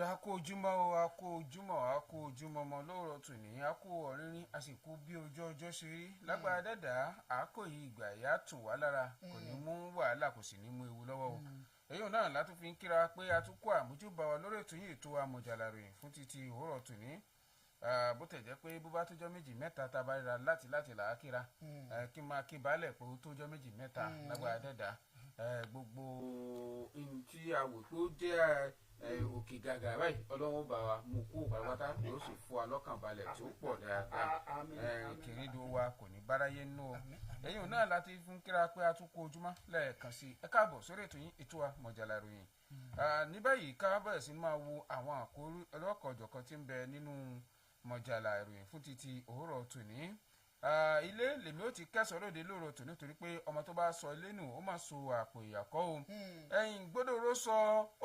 Ọ̀dọ̀ a kú ojúmọ́ o, a kú ojúmọ́, a kú ojúmọ́ mọ́ lóòrọ̀ tòní, a kú ọ̀rìnrìn, a sì kú bí ojú ọjọ́ ṣe rí. Lágbára dẹ́dà, àákò yìí ìgbà yá tù wá lára, kò ní mú wàhálà, kò sì ní mú ewu lọ́wọ́ o. Èyí náà látún fi ń kíra pé a tún kó àmójúbà wa lórí ètò yìí, ètò Àmọ̀jàlá Ìròyìn fún títí òwúrọ̀ tòní. Bó tẹ̀ jẹ́ pé bó bá tójọ́ méjì mẹ́ta tá a bá ríra láti là á kíra, kí n máa kí baálẹ̀ pé ó tójọ́ méjì mẹ́ta. Lágbára dẹ́dà, gbogbo ohun tí a wò pé ó jẹ́ òkè gàgà báyìí, Ọlọ́run bá wa mú kú pátápátá, yóò sì fún wa lọ́kàn balẹ̀ tí ó pọ̀ dáadáa. Kìrìndò wa kò ní báráyé nù o. Ẹ̀yin náà láti fún kíra pé a tún kó ojúmọ́ lẹ́ẹ̀kan sí. Ẹ káàbọ̀ sórí ètò yín, ètò Àmọ̀jàlá Ìròyìn. Ní báyìí, ká bẹ̀rẹ̀ sí máa wo àwọn àkórí ọlọ́kọ̀ọ̀jọ̀kan tí ń bẹ nínú Mọ̀jàlá Ìròyìn fún títí òwúrọ̀ tòní. Ilé lèmi ó ti kẹsàn-án lóde lóòrọ̀ tòní, torí pé ọmọ tó bá sọ ilé nù, ó máa so àpò ìyàkọ́ o. Ẹ̀yìn gbódòrò sọ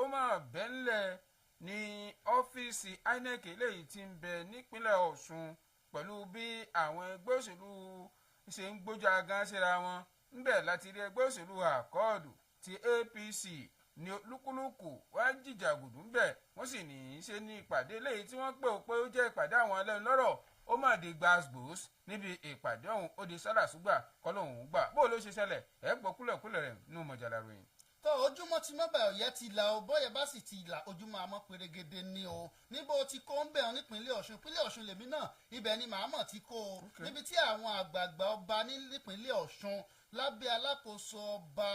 ó máa bẹ́ńlẹ̀ ní ọ́fíìsì INEC eléyìí tí ń bẹ nípínlẹ̀ Ọ̀ṣun, pẹ̀lú bí àwọn ẹgbẹ́ òṣèlú ṣe ń gbójú agan síra wọn ńbẹ̀. Láti rí ẹgbẹ́ òṣèlú Accord ti APC ní lúkúlùkù wá jìjàgùdù ńbẹ̀, wọ́n sì ní í ṣe ní ìpàdé eléyìí tí wọ́n pè ó pé ó jẹ́ ìpàdé àwọn ẹlẹ́nu lọ́rọ̀, ó mà di gbàgbós níbi ìpàdé ọ̀hún, ó di sálàsúgbà kọ́lọ́hún gbà. Bó ló ṣe ṣẹlẹ̀? Ẹ̀ gbọ́ kúlẹ̀kúlẹ̀ rẹ̀ nínú Mọ̀jàlá Ìròyìn. Tó ojúmọ́ ti mọ́bà, ọ̀yẹ́ ti là ó, bọ́yẹ̀ bá sì ti là, ojúmọ́ àmọ́ pèrègede ni o. Níbo ti kó ń bẹ̀ ọ́ nípínlẹ̀ Ọ̀ṣun? Ìpínlẹ̀ Ọ̀ṣun lèmi náà, ibẹ̀ ni màá mọ̀ ti kó o, níbi tí àwọn àgbààgbà ọba nípínlẹ̀ Ọ̀ṣun lábẹ́ alákòóso ọba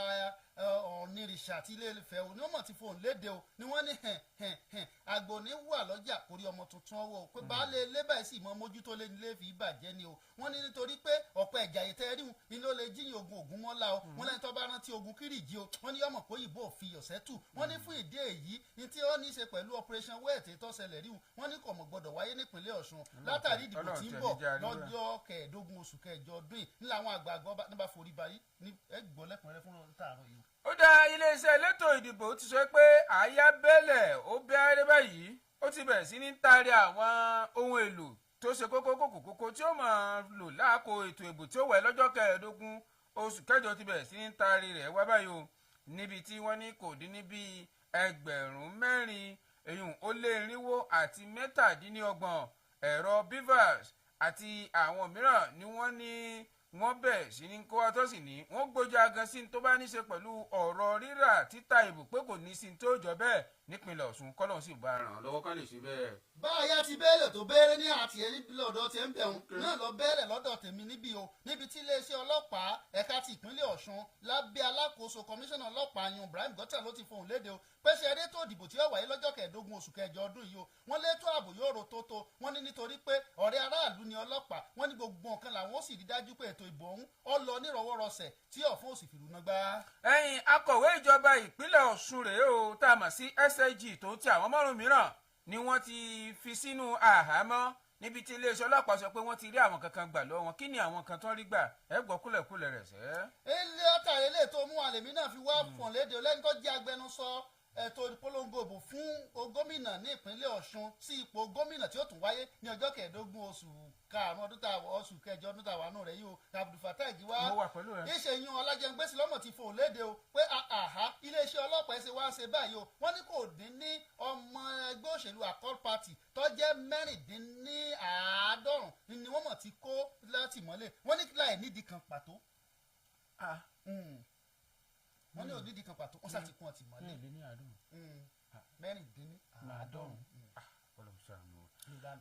Ọ̀nìrìṣà tí Ilé Ifẹ̀ o ní wọ́n mọ̀ ti fohùn léde o, ni wọ́n ní hẹn hẹn hẹn, àgbò ní wà lọ́jà kórí ọmọ tuntun ọwọ́ o, pé baálé ilé báyìí sì mọ mójútó lé nílé fi bàjẹ́ ni o. Wọ́n ní nítorí pé ọ̀pọ̀ ẹ̀jà yìí tẹ́ rí wọn ni ló lè jíyìn ogun Ògúnmọ́lá o. Wọ́n lẹ́ni tó bá rántí ogun Kírìjì o, wọ́n ní yọmọ pé òyìnbó òfin ọ̀sẹ̀ tù. Wọ́n ní fún ìdí èyí ní tí ó ní í ṣe pẹ̀lú Operation Wet tó ṣẹlẹ̀ rí wọn, wọ́n ní kò mọ̀ gbọ́dọ̀ wáyé nípínlẹ̀ Ọ̀ṣun látàrí ìdìbò tí ń bọ̀ lọ́jọ́ 15 oṣù kẹjọ ọdún yìí. Ní làwọn àgbààgbà ọba níbà forí bayí ní ẹgbọ́ lẹ́kùnrẹ́rẹ́ fún tààrọ̀ yìí. Ó dá iléeṣẹ́ elétò ìdìbò ti sọ pé àyà bẹ́lẹ̀ ó bẹ́ẹ̀rẹ́ báyìí, ó ti bẹ̀rẹ̀ sí ní taari àwọn ohun èlò tó ṣe kókó kókó kókó tí ó máa lò láàkó ètò ìbò tí ó wẹ̀ lọ́jọ́ 15 oṣù kẹjọ, ti bẹ̀rẹ̀ sí ní taari rẹ̀ wá báyìí o, níbi tí wọ́n ní kò dín ní bíi 4,037 ẹ̀rọ BVAS àti àwọn mìíràn ni wọ́n ní wọ́n bẹ̀ sí ní kó wá, tó sì ní wọ́n gbójú agan sí tó bá ní ṣe pẹ̀lú ọ̀rọ̀ rírà títà ìbò, pé kò ní sí tó jọ bẹ́ẹ̀ nípínlẹ̀ Ọ̀ṣun. Kọ́lọ́n sì bá ràn án lọ́wọ́ ká lè ṣe bẹ́ẹ̀. Báyà ti bẹ́ẹ̀lẹ̀ tó bẹ́ẹ̀rẹ̀ ní àti ẹ̀rí lọ́dọ̀ tí ń bẹ̀rùn náà lọ bẹ́ẹ̀rẹ̀ lọ́dọ̀ tèmi níbí o, níbi tí iléeṣẹ́ ọlọ́pàá ẹ̀ka ti ìpínlẹ̀ Ọ̀ṣun lábẹ́ alákòóso kọmíṣánná ọlọ́pàá yan Ibrahim Gọ́tà ló ti fohùn léde o, pèsè eré tó dìbò tí ó wáyé lọ́jọ́ 15 oṣù kẹjọ ọdún yìí o, wọ́n létò ààbò yóò ro tótó. Wọ́n ní nítorí pé ọ̀rẹ́ aráàlú ni ọlọ́pàá, wọ́n ní gbogbo nǹkan làwọn ó sì rí dájú pé ètò ìbò ọ̀hún ó lọ nírọ̀wọ́rọsẹ̀ tí ọ̀fun ò sì fìlú náà gbá. Ẹ̀yin akọ̀wé ìjọba ìpínlẹ̀ Ọ̀ṣun rèé o, tá a mọ̀ sí SIG, tó ń ti àwọn márùn mìíràn ni wọ́n ti fi sínú àhámọ́, níbi tí iléeṣẹ́ ọlọ́pàá sọ pé wọ́n ti rí àwọn kankan gbà lọ́wọ́ wọn. Kí ni àwọn kan tó ń rí gbà? Ẹ gbọ́ kúlẹ̀kúlẹ̀ rẹ̀ sẹ́. Ilé ọ̀tàrí ilé tó mú àlèmí náà fi wá fọ̀n léde lẹ́ni tó jẹ́ agbẹnusọ ètò ìpolongo ìbò fún gómìnà ní ìpínlẹ̀ Ọ̀ṣun sí ipò gómìnà tí ó tún wáyé ní ọjọ́ 15 oṣù karùn-ún ọdún tá a oṣù kẹjọ ọdún tá a wà nù rẹ̀ yìí o, Abdulfatai Giwa. Mo wà pẹ̀lú rẹ. Ìṣe yan Ọlájẹngbèsì lọ́mọ̀ ti fò léde o pé àhá, iléeṣẹ́ ọlọ́pàá ẹ̀ṣẹ̀ wá ń ṣe báyìí o. Wọ́n ní kò dín ní ọmọ ẹgbẹ́ òṣèlú Accord Party tó jẹ́ 96 ni wọ́n mọ̀ ti kó látìmọ́lé, wọ́n ní láì nídìí kan pàtó. Wọ́n ní onídìí kan pàtó, wọ́n sá ti kún ọtí mọ́lé. 96.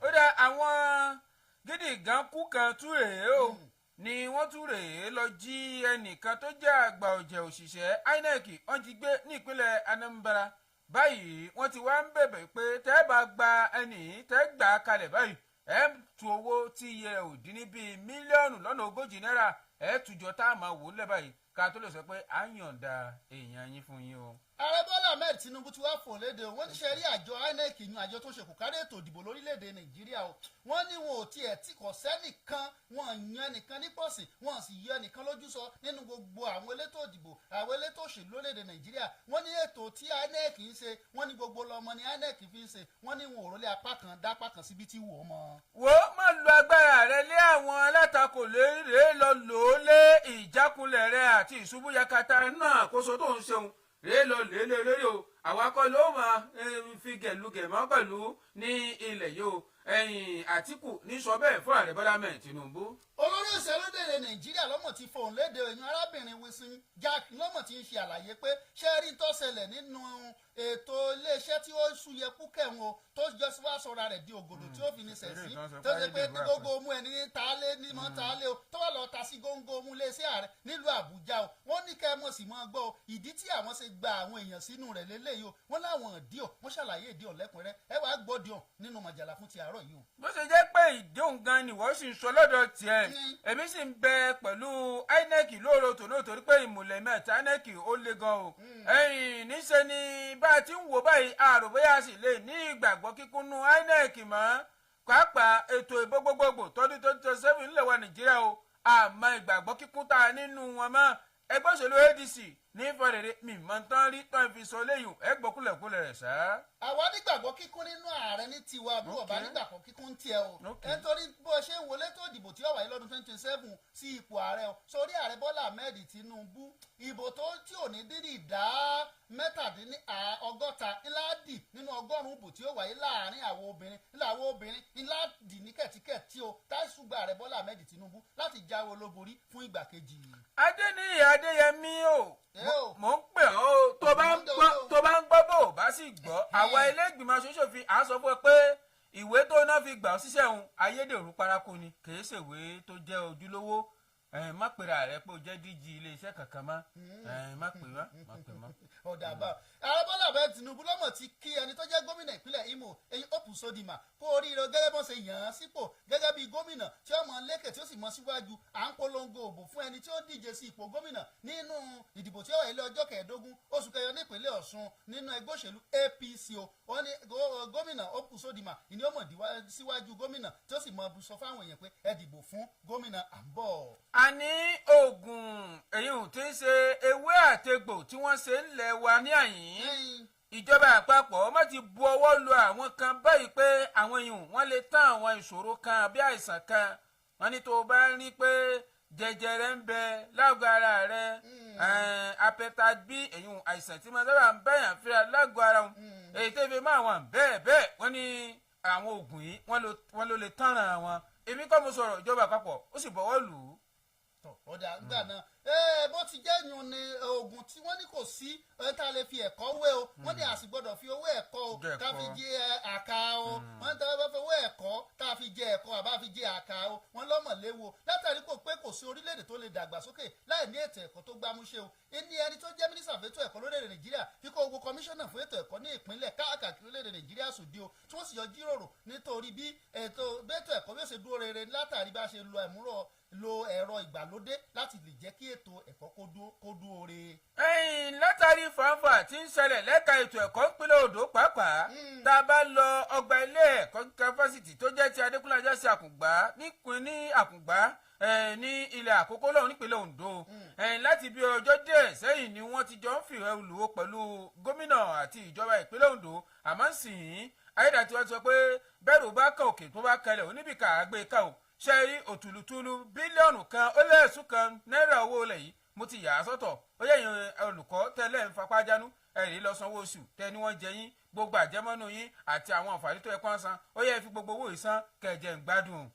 Ó dá àwọn gidi gan kú kan tú rèé o, ni wọ́n tún rèé lọ jí ẹnìkan tó jẹ́ àgbà ọ̀jẹ̀ òṣìṣẹ́ INEC, wọ́n jí gbé nípínlẹ̀ Anambra. Báyìí wọ́n ti wá ń bẹ̀bẹ̀ pé tẹ́ bá gba ẹnì tẹ́ gbà á kalẹ̀ báyìí, ẹ̀ tu owó tí iye ò dín ní bíi mílíọ̀nù lọ́nà 40 náírà, ẹ̀ tùjọ tá a máa wò ó lẹ́ báyìí ká tó lè sọ pé à ń yọ̀ǹda èèyàn yín fún yín o. Ààrẹ Bọ́lá Ahmed Tinubu ti wá fò léde o. Wọ́n ní ṣe rí àjọ INEC yan àjọ tó ṣe kò kárí ètò ìdìbò lórílẹ̀‐èdè Nàìjíríà o, wọ́n ní wọn ò tiẹ̀ tí kò sẹ́nìkan, wọn yan ẹnìkan ní pọ̀sìn, wọn sì yọ ẹnìkan lójú sọ nínú gbogbo àwọn elétò ìdìbò, àwọn elétò òṣèlú lórílẹ̀‐èdè Nàìjíríà. Wọ́n ní ètò tí INEC ń ṣe, wọ́n ní gbogbo lọmọ ni INEC fi ń ṣe. Wọ́n ní wọn ò rólé apá kan dápá kan síbi tí wò ó mọ́. Wo má lo agbára rẹ lé àwọn alátakò lérè lọ lò ó lé ìjákulẹ̀ rẹ àti ìṣubú yakata náà àkóso tó ń ṣeun. Rèé lọ lélẹ̀ lórí o, àwa kọ́ ló máa fi gẹ̀lúgẹ̀ mọ́ pẹ̀lú ní ilẹ̀ yìí o. Ẹ̀yìn Àtìkù ní sọ bẹ́ẹ̀ fún ààrẹ Bọ́lá mẹ́rin Tinubu. Olórí òṣèlú lédè Nàìjíríà lọ́mọ̀ ti fohùn léde, ẹ̀yìn arábìnrin Wilson Jack lọ́mọ̀ ti ń ṣe àlàyé pé ṣé rí tó ṣẹlẹ̀ nínú ètò iléeṣẹ́ tí ó súyẹkú kẹwọn o, tó jọ wá sọra rẹ̀ di ògòdò tí ó fi ní sẹ̀sí, tó ṣe pé gógó mú ẹni ní taálé ní mọ́ taálé o, tó wà lọ́ọ́ ta sí góńgó mú iléeṣẹ́ ààrẹ nílùú Àbújá o. Wọ́n ní kẹ́ ẹ mọ̀ sí mọ́ gbọ́ o, ìdí tí àwọn ṣe gba àwọn èèyàn sínú rẹ̀ lélẹ́yìí o. Wọ́n láwọn ìdí o, wọ́n ṣàlàyé ìdí ọ̀ lẹ́kùnrẹ́rẹ́. Ẹ wàá gbọ́dọ̀ nínú màjàlá fún ti àárọ̀ yìí o. Bó ṣe jẹ́ pé ìdóhùn gan ni wọ́n sì ń sọ lọ́dọ̀ tiẹ̀, èmi sì ń bẹ pẹ̀lú INEC lóòrò tòló, torí pé ìmùlẹ̀ mẹ́ta INEC ó le gan o. Ẹ̀yìn níṣẹ́ ni bá a ti ń wò báyìí, àrò bóyá a sì lè ní ìgbàgbọ́ kíkúnnú INEC mọ́, pàápàá ètò ìbò gbogbogbò tọdún 2027 nílẹ̀ wa Nàìjíríà o. Àmọ́ ìgbàgbọ́ kíkún tá a nínú wọn mọ́. Ẹgbẹ́ òṣèlú ADC ní fọrẹ̀rẹ̀ mi mọ̀ tán rí tán fi sọ léyìn ẹgbọ́ kúlẹ̀kúlẹ̀ rẹ̀ sá. Àwa nígbàgbọ́ kíkún nínú ààrẹ ní tiwa, bí ọba nígbàgbọ́ kíkún tiẹ̀ o, nítorí bó ṣe ń wọlé tó ìdìbò tí ó wáyé lọ́dún 2027 sí ipò ààrẹ o, sórí ààrẹ Bọ́lá Ahmed Tinubu, ìbò tó tí ò ní dín ní 67% ńlá dì nínú 100 ìbò tí ó wáyé láàrin àwọn obìnrin ńlá, àwọn obìnrin ńlá dì ní kẹ̀tíkẹ̀tí o, táìsùgbà ààrẹ Bọ́lá Ahmed Tinubu láti jáwé olóborí fún ìgbà kejì. Adéníyì Adéyẹmí o, mò ń pè ọ́ o, tó bá ń gbọ́, tó bá ń gbọ́, bó o bá sì gbọ́, àwa ilé ìgbìmọ̀ aṣòfin à ń sọ fún ẹ pé ìwé tó náà fi gbà ọ́ síṣẹ́ òun ayédèrú paraku ni, kì í ṣèwé tó jẹ́ ojúlówó. Má pèrè rẹ pé o jẹ́ díjì iléeṣẹ́ kankan mọ́, má pè mọ́, má pè mọ́. Ọ̀dà bá ààrẹ Bọ́lá Ahmed Tinubu lọ́mọ̀ ti kí ẹni tó jẹ́ gómìnà ìpínlẹ̀ Imo, eyín Hope Uzodinma, kó oríire gẹ́gẹ́ bọ́n ṣe yàn án sípò gẹ́gẹ́ bí gómìnà tí ó mọ lékè, tí ó sì mọ síwájú à ń polongo òbò fún ẹni tí ó díje sí ipò gómìnà nínú ìdìbò tí ó wáyé lọ́jọ́ 15 oṣù kẹyọ nípínlẹ̀ Ọ̀ṣun nínú ẹgbẹ́ òṣèlú APC o. Wọ́n ní gómìnà Hope Uzodinma ìní ó mọ̀ síwájú gómìnà tí ó sì mọ sọ fáwọn èèyàn pé ẹ dìbò fún gómìnà à ń bọ̀. A ní oògùn èyí ò tí ń ṣe ewé àtegbò tí wọ́n ṣe ń lẹ̀ wa ní àyín. Ìjọba àpapọ̀ má ti bu ọwọ́ lu àwọn kan báyìí pé àwọn èèyàn wọ́n lè tán àwọn ìṣòro kan àbí àìsàn kan. Wọ́n ní tó o bá rí pé jẹjẹrẹ ń bẹ lágọ̀ọ́ ara rẹ, hepatitis B, èyí àìsàn tí wọ́n sábà ń bẹ̀yàn fíra lágọ̀ọ́ ara wọn, èyí tó fi mọ́ àwọn bẹ́ẹ̀ bẹ́ẹ̀, wọ́n ní àwọn oògùn yìí wọ́n ló lè tánràn wọn. Èmi kọ́ mo sọ̀rọ̀, ìjọba àpapọ̀ ó sì bọ̀wọ́ lù ú. Ọ̀dà gbà náà, bó ti jẹ́ yun ni oògùn tí wọ́n ní kò sí ẹ tá a lè fi ẹ̀kọ́ wé o. Wọ́n ní a sì gbọ́dọ̀ fi owó ẹ̀kọ́ o Jẹ ká fi ẹ̀kọ́. jẹ àká o. Wọ́n tá a bá fi owó ẹ̀kọ́ tá a fi jẹ ẹ̀kọ́ àbá fi jẹ àká o, wọ́n lọ́mọ̀ léwu o, látàrí kò pé kò sí orílẹ̀-èdè tó lè dàgbàsókè láì ní ètò ẹ̀kọ́ tó gbámúṣé o. Ní ẹni tó jẹ́ mínísítà fún ètò ẹ̀kọ́ lórílẹ̀-èdè Nàìjíríà fi kó gbogbo kọmíṣánná fún ètò ẹ̀kọ́ ní ìpínlẹ̀ káàkiri orílẹ̀-èdè Nàìjíríà sòdí o, tí wọ́n sì yọ jíròrò nítorí bí ètò bẹ́tò ẹ̀kọ́ bí ó ṣe dúró rere látàrí bá ṣe lo ẹ̀múrọ̀ lo ẹ̀rọ ìgbàlódé láti lè jẹ́ kí ètò ẹ̀kọ́ kó dúró re. Ẹ̀yìn látàrí fàǹfà tí ń ṣẹlẹ̀ lẹ́ka ètò ẹ̀kọ́ ìpínlẹ̀ Ondo pàápàá, tá a bá lọ ọgbà ilé ẹ̀kọ́ gíga fásitì tó jẹ́ ti Adékúnlé Ajásin Àkùngbá nípìn ní Àkùngbá ní ilẹ̀ Àkókò lọ́hùn nípínlẹ̀ Ondo, láti bí ọjọ́ díẹ̀ sẹ́yìn ni wọ́n ti jọ ń fìrẹ́ olùwò pẹ̀lú gómìnà àti ìjọba ìpínlẹ̀ Ondo. Àmọ́ sìn Ayédàtiwa sọ pé bẹ́ẹ̀rù bá kàn òkè tó bá kalẹ̀ oníbìkà àgbẹ̀ ká o ṣe rí òtúlùtúlù 1.1 bílíọ̀nù náírà owó ilẹ̀ yìí mo ti yà á sọ́tọ̀. Ó yẹ ìyẹn olùkọ́ tẹ́lẹ̀ ń fapá jánu, ẹ̀rí lọ sanwó oṣù tẹ́ ni wọ́n jẹ yín, gbogbo àjẹmọ́nú yín àti àwọn àǹfààní tó yẹ kó ń san, ó yẹ fi gbogbo owó yìí san kẹ̀jẹ̀ ń gbádùn.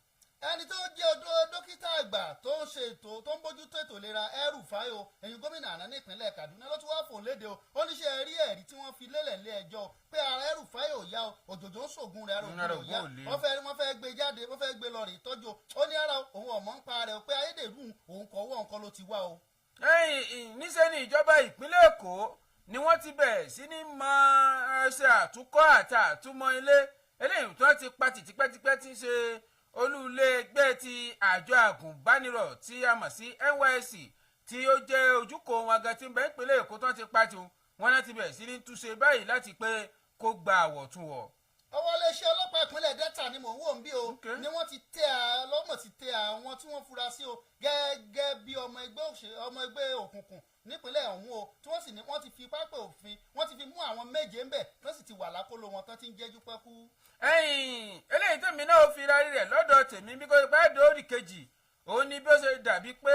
Ẹni tó jẹ́ odó dókítà àgbà tó ń ṣe ètò tó ń bójútó ètò ìlera, El-Rufai o, ẹ̀yìn gómìnà àná ní ìpínlẹ̀ Kaduna ló tún wá fò léde o. Ó ní ṣe rí ẹ̀rí tí wọ́n fi lélẹ̀ lé ẹjọ́ o pé ara El-Rufai ò yá o, òjòjò ń ṣògùn rẹ̀, ara ògùn rẹ̀ ò yá. Ògùn ò le. Wọ́n fẹ́ gbé jáde, wọ́n fẹ́ gbé lọ rè tọ́jú o. Ó ní ara òun ọ̀mọ́ ń pa rẹ̀ o, pé ayédèrú òun kọ́ ọwọ́ nǹkan ló ti wá o. Ẹ̀yìn níṣẹ́ ni ìjọba ìpínlẹ̀ Èkó ni wọ́n ti bẹ̀rẹ̀ sí ní mọ ṣe àtúnkọ́ àti àtúmọ̀ ilé eléyìí tí wọ́n ti pa tì tipẹ́tipẹ́, tí ń ṣe olú ilé ẹgbẹ́ ti àjọ àgùnbánirọ̀ tí a mọ̀ sí NYSC, tí ó jẹ́ ojúkò wọn gan tí ń bẹ ìpínlẹ̀ Èkó tí wọ́n ti pa tì wọ́n láti bẹ̀rẹ̀ sí ní túnṣe báyìí láti pé kó gba àwọ̀túnwọ̀. Ọwọ́ iléeṣẹ́ ọlọ́pàá ìpínlẹ̀ Delta ni mò ń wò ń bí o, ni wọ́n ti tẹ lọ́mọ̀ ti tẹ àwọn tí wọ́n fura sí o gẹ́gẹ́ bí ọmọ ẹgbẹ́ òkùnkùn nípínlẹ̀ ọ̀hún o, tí wọ́n sì ní wọ́n ti fi pápẹ́ òfin, wọ́n ti fi mú àwọn méje ńbẹ̀, tó sì ti wà lákòlò wọn tán ti ń jẹ́jú pẹ́kú. Ẹ̀yìn eléyìí tèmi náà ó fi rárí rẹ̀ lọ́dọ̀ tèmi bí kò pẹ́ dóòrì kejì, òun ni bí ó ṣe dàbí pé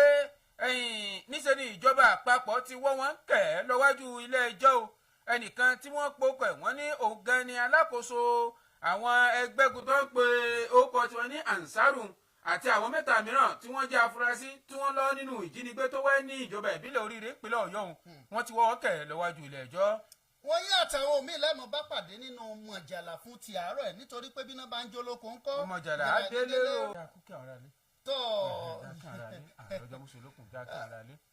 Níṣẹ́ ni ìjọba àpapọ̀ ti wọ́ wọn kẹ̀ lọ́wájú ilé ẹjọ́ o. Ẹnìkan tí wọ́n pokọ̀ ẹ̀ wọ́n ní òun gan ni alákòóso àwọn ẹgbẹ́gun tó ń pe orúkọ tiwọn ní Ansaru àti àwọn mẹ́ta mìíràn tí wọ́n jẹ́ afurasí tí wọ́n lọ nínú ìjínigbé tó wáyé ní ìjọba ìbílẹ̀ Oríire ìpínlẹ̀ Ọ̀yọ́ òun wọ́n ti wọ́ wọn kẹ̀ lọ́wájú ilé ẹjọ́. Wọ́n yí àtàwọn omi lẹ́mọ̀ bá pàdé nínú mọ̀jàlá fún ti àárọ̀ ẹ̀, nítorí pé bíná bá ń jó lóko ńkọ́. Mọ̀jàlá adélé o. Tọ́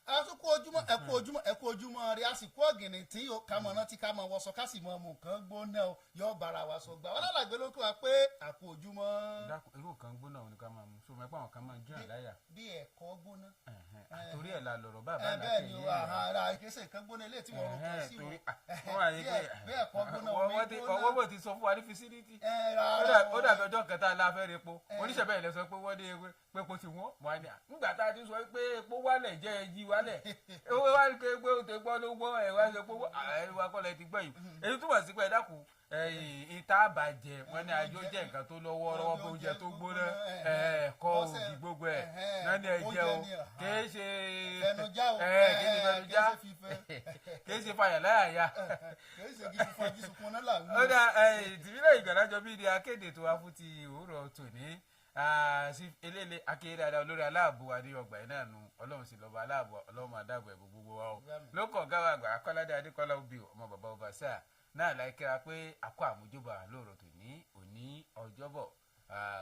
àtúkú ojúmọ́, ẹ̀kú ojúmọ́, ẹ̀kú ojúmọ́ rí, àsìkò ọ̀gìnì tí yóò ká mọ̀ rántí ká mọ̀ wọṣọ ká sì mọ̀ mú nǹkan gbóná o, yóò bára wa sọ gbà wọ́n lálàgbé ló kí wa pé àkú ojúmọ́. Irú nǹkan gbóná òun ni ká máa mú so mẹ́pọ̀ àwọn kan máa ń jẹ́ àláyà. Bí ẹ̀kọ́ gbóná. Torí ẹ̀ la lọ̀rọ̀ bàbá náà kì í yé. Bẹ́ẹ̀ ni ara ìkéṣe nǹkan gbóná ilé tí wọ́n rò kàn sí wọn. Bí ẹ̀kọ́ gbóná omi gbóná. Ọwọ́ bò ti sọ fún wa ní fisiliti. Ó dàbí ọjọ́ kẹta la fẹ́ repo. Oníṣẹ́ bẹ́ẹ̀ lẹ sọ pé wọ́n dé pé epo ti wọ́n. Wọ́n á ní nígbà tá a ti sọ pé epo wálẹ̀ jẹ́ ẹyí wálẹ̀. Owó wá pé pé o ti gbọ́ ló wọ́ ẹ̀ wá sọ pé ẹ̀ wá kọ́ lẹ ti gbọ́ yìí. Èyí túmọ̀ sí pé ẹ dákun ìta àbàjẹ́ wọn ní àjọ jẹ́ nǹkan tó lọ́wọ́ rọ́wọ́ bó oúnjẹ tó gbóná ẹ̀kọ́ ògì gbogbo ẹ̀ náà ní ẹ̀jẹ̀ o, kìí ṣe fẹnujá, kìí ṣe fàyà láyàyà. Ó dá ìtìmílẹ̀ ìgbàlájọ bíi ní akéde tó wá fún ti òwúrọ̀ tòní eléle akéde dáadáa olórí aláàbò wa ní ọgbà yìí náà nu. Ọlọ́run sì lọ́ba aláàbò, Ọlọ́run máa dáàbò ẹ̀bùn gbogbo wa o. Lókàn gáwá àgbà Akọ́ládé Adékọ́lá Obì ọmọ bàbá ọba sáà náà láìkíra pé àkó àmójúbà lóòrò tòní òní ọjọ́bọ̀,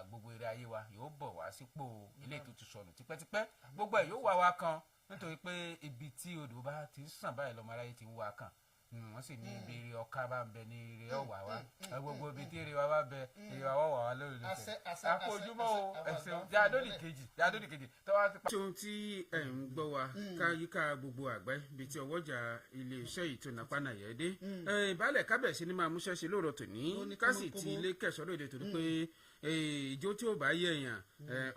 gbogbo eré ayé wa yóò bọ̀ wá sípò ilé tó ti sọnù tipẹ́tipẹ́, gbogbo ẹ̀ yóò wá wa kan nítorí pé ibi tí odò bá ti ń sàn báyìí lọ́mọ aráyé ti ń wá kan. Wọ́n sì ní ibi eré ọ̀ka bá ń bẹ ní eré ọ̀wà wa, gbogbo ibi tí eré wa bá bẹ eré wa wà wá lórí lóṣẹ̀. Àkó ojúmọ́ o, ẹ̀sìn jádódì kejì jádódì kejì tọ́wọ́ ti pa. Ohun tí ẹ̀ ń gbọ́ wa káyíká gbogbo àgbẹ̀ ibi tí ọwọ́jà iléeṣẹ́ ìtúná pánàyẹ́ dé ìbálẹ̀ kábẹ̀sí ni máa múṣẹ́ ṣe lóòrọ̀ tòní, ká sì ti ilé kẹsàn-án lóde torí pé ìjó tí ó bá yẹ èèyàn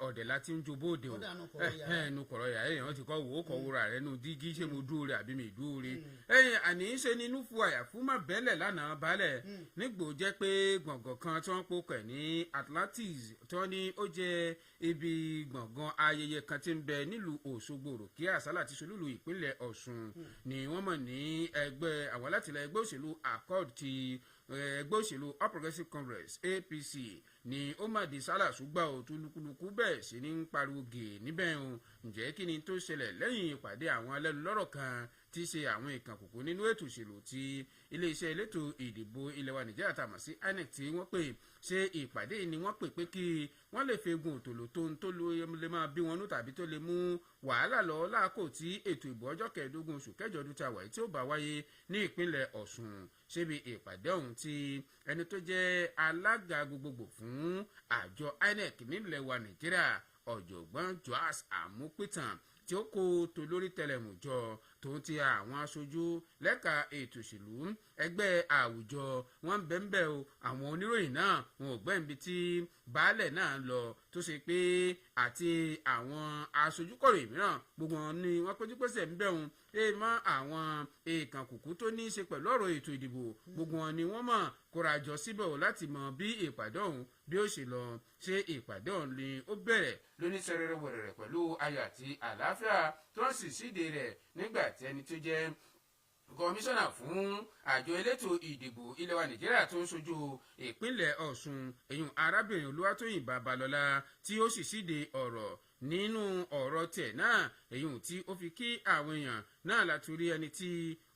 ọ̀dẹ̀ la ti ń jo bóde o. Ẹnu kọ̀rọ̀ yà èèyàn ti kọ́ wò ó kọ́ wúra rẹ̀ nu dígí, ṣé mo dúró rẹ̀ àbí mi dúró rẹ̀. Ẹ̀yìn àní ṣe ni inú fu àyà fún má bẹ́lẹ̀ lánàá balẹ̀ nígbò jẹ́ pé gbọ̀ngàn kan tí wọ́n pokẹ̀ ní Atlantis tí wọ́n ní ó jẹ́ ibi gbọ̀ngàn ayẹyẹ kan tí ń bẹ nílùú Òṣogbo Òròkè Àsálà ti solúlu ìpínlẹ̀ Ọ̀ṣun ni wọ́n mọ̀ ní ẹgbẹ́ àwọn alátìlẹyìn ẹgbẹ́ òṣèlú Accord ti ẹgbẹ́ òṣèlú All Progressives Congress APC ni ó má di sálà ṣùgbọ́n ò tún lukuluku bẹ́ẹ̀ sí ní ń pariwo gè níbẹ̀ o. Ǹjẹ́ kí ni tó ṣẹlẹ̀ lẹ́yìn ìpàdé àwọn alẹ́nulọ́rọ̀ kan tí í ṣe àwọn ìkànkùkù nínú ètò òṣèlú ti iléeṣẹ́ elétò ìdìbò ilẹ̀ wa Nàìjíríà tá a mọ̀ sí INEC tí wọ́n pè ṣe ìpàdé ni wọ́n pè pé kí wọ́n lè fegun òtòló tó ń tó lè máa bí wọn nú tàbí tó lè mú wàhálà lọ láàkó tí ètò ìbò ọjọ́ kẹẹ̀ẹ́dógún oṣù kẹjọ ọdún tí a wà yìí tí ó bá wáyé ní ìpínlẹ̀ Ọ̀ṣun. Ṣébi ìpàdé ọ̀hún tí ẹni tó jẹ́ alága gbogbogbò fún àjọ INEC nílẹ̀ wa Nàìjíríà ọ̀jọ̀gbọ́n Joas Amupitan tí ó kó tolórí tẹlẹmù jọ tó ń ti àwọn aṣojú lẹ́ka ètò òṣèlú ẹgbẹ́ àwùjọ wọn ń bẹ́ńbẹ́ o. Àwọn oníròyìn náà wọn ò gbẹ́ǹbi tí baálẹ̀ náà lọ tó ṣe pé àti àwọn aṣojúkọ̀ròyìn mìíràn gbogbo wọn ni wọ́n péjú pésẹ̀ ń bẹ̀ wọn ẹ mọ́ àwọn èèkàn kùkú tó ní í ṣe pẹ̀lú ọ̀rọ̀ ètò ìdìbò gbogbo wọn ni wọ́n mọ̀ kóra jọ síbẹ̀ o láti mọ bí ìpàdé ọ̀hún bí ó ṣe lọ. Ṣe ìpàdé ọ̀hún ni ó bẹ̀rẹ̀ lóníṣẹ́rẹ́rẹ́ wẹ̀rẹ̀rẹ̀ pẹ̀lú ayọ̀ àti àlàáfíà tó ń sì síde rẹ̀ nígbà tí ẹni tó jẹ́ kọmíṣánná fún àjọ elétò ìdìbò ilẹ̀ wa Nàìjíríà tó ń ṣojú ìpínlẹ̀ Ọ̀ṣun èyún arábìnrin Olúwatóyìn Babalọ́lá tí ó sì síde ọ̀rọ̀ nínú ọ̀rọ̀ tiẹ̀ náà èyún tí ó fi kí àwọn èèyàn náà láti rí ẹni tí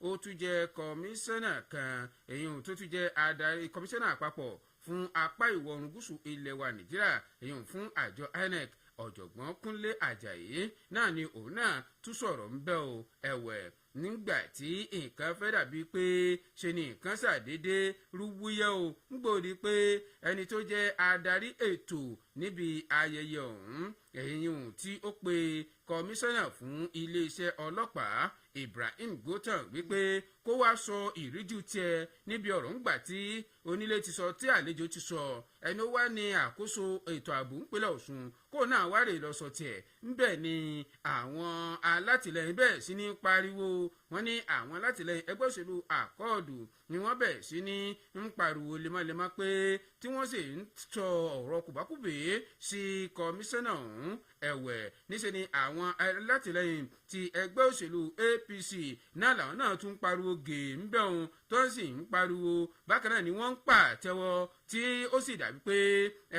ó tún jẹ́ kọmíṣánná kan èyún tó tún jẹ́ adarí kọmíṣánná àpapọ̀ fún apá ìwọ̀ oòrùn gúúsù ilẹ̀ wa Nàìjíríà èyún fún àjọ INEC ọ̀jọ̀gbọ́n Kúnlé Àjàyí náà ni òun náà tún sọ̀rọ̀ ń bẹ́ o. Ẹ̀wẹ̀ nígbà tí nǹkan fẹ́ dàbí pé ṣe ni nǹkan ṣàdédé rúwúyẹ́ o, ń gbòdì pé ẹni tó jẹ́ adarí ètò níbi ayẹyẹ ọ̀hún ẹ̀yìn tí ó pe kọmíṣánná fún iléeṣẹ́ ọlọ́pàá Ibrahim Gotan wípé kó wá sọ ìríjú tiẹ̀ níbi ọ̀rọ̀ ńgbà tí onílé ti sọ tí àlejò ti sọ ẹni ó wá ní àkóso ètò ààbò ńpínlẹ̀ Ọ̀ṣun kó náà wá rè lọ sọ tiẹ̀ ńbẹ̀ ni àwọn alátìlẹyìn bẹ́ẹ̀ sí ní pariwo. Wọ́n ní àwọn alátìlẹyìn ẹgbẹ́ òṣèlú Àkọọ̀dù ni wọ́n bẹ̀ sí ní ń pariwo lemọ́lemọ́ pé tí wọ́n sì ń sọ ọ̀rọ̀ kùbákùbé sí kọmíṣánná ọ̀hún. Ẹ̀wẹ̀ níṣẹ́ ni àwọn alátìlẹyìn tí ti ẹgbẹ́ òṣèlú APC náà làwọn náà tún pariwo gèè ń bẹ̀ òun tó sì ń pariwo. Bákan náà ni wọ́n ń pàtẹ́wọ́, tí ó sì dàbí pé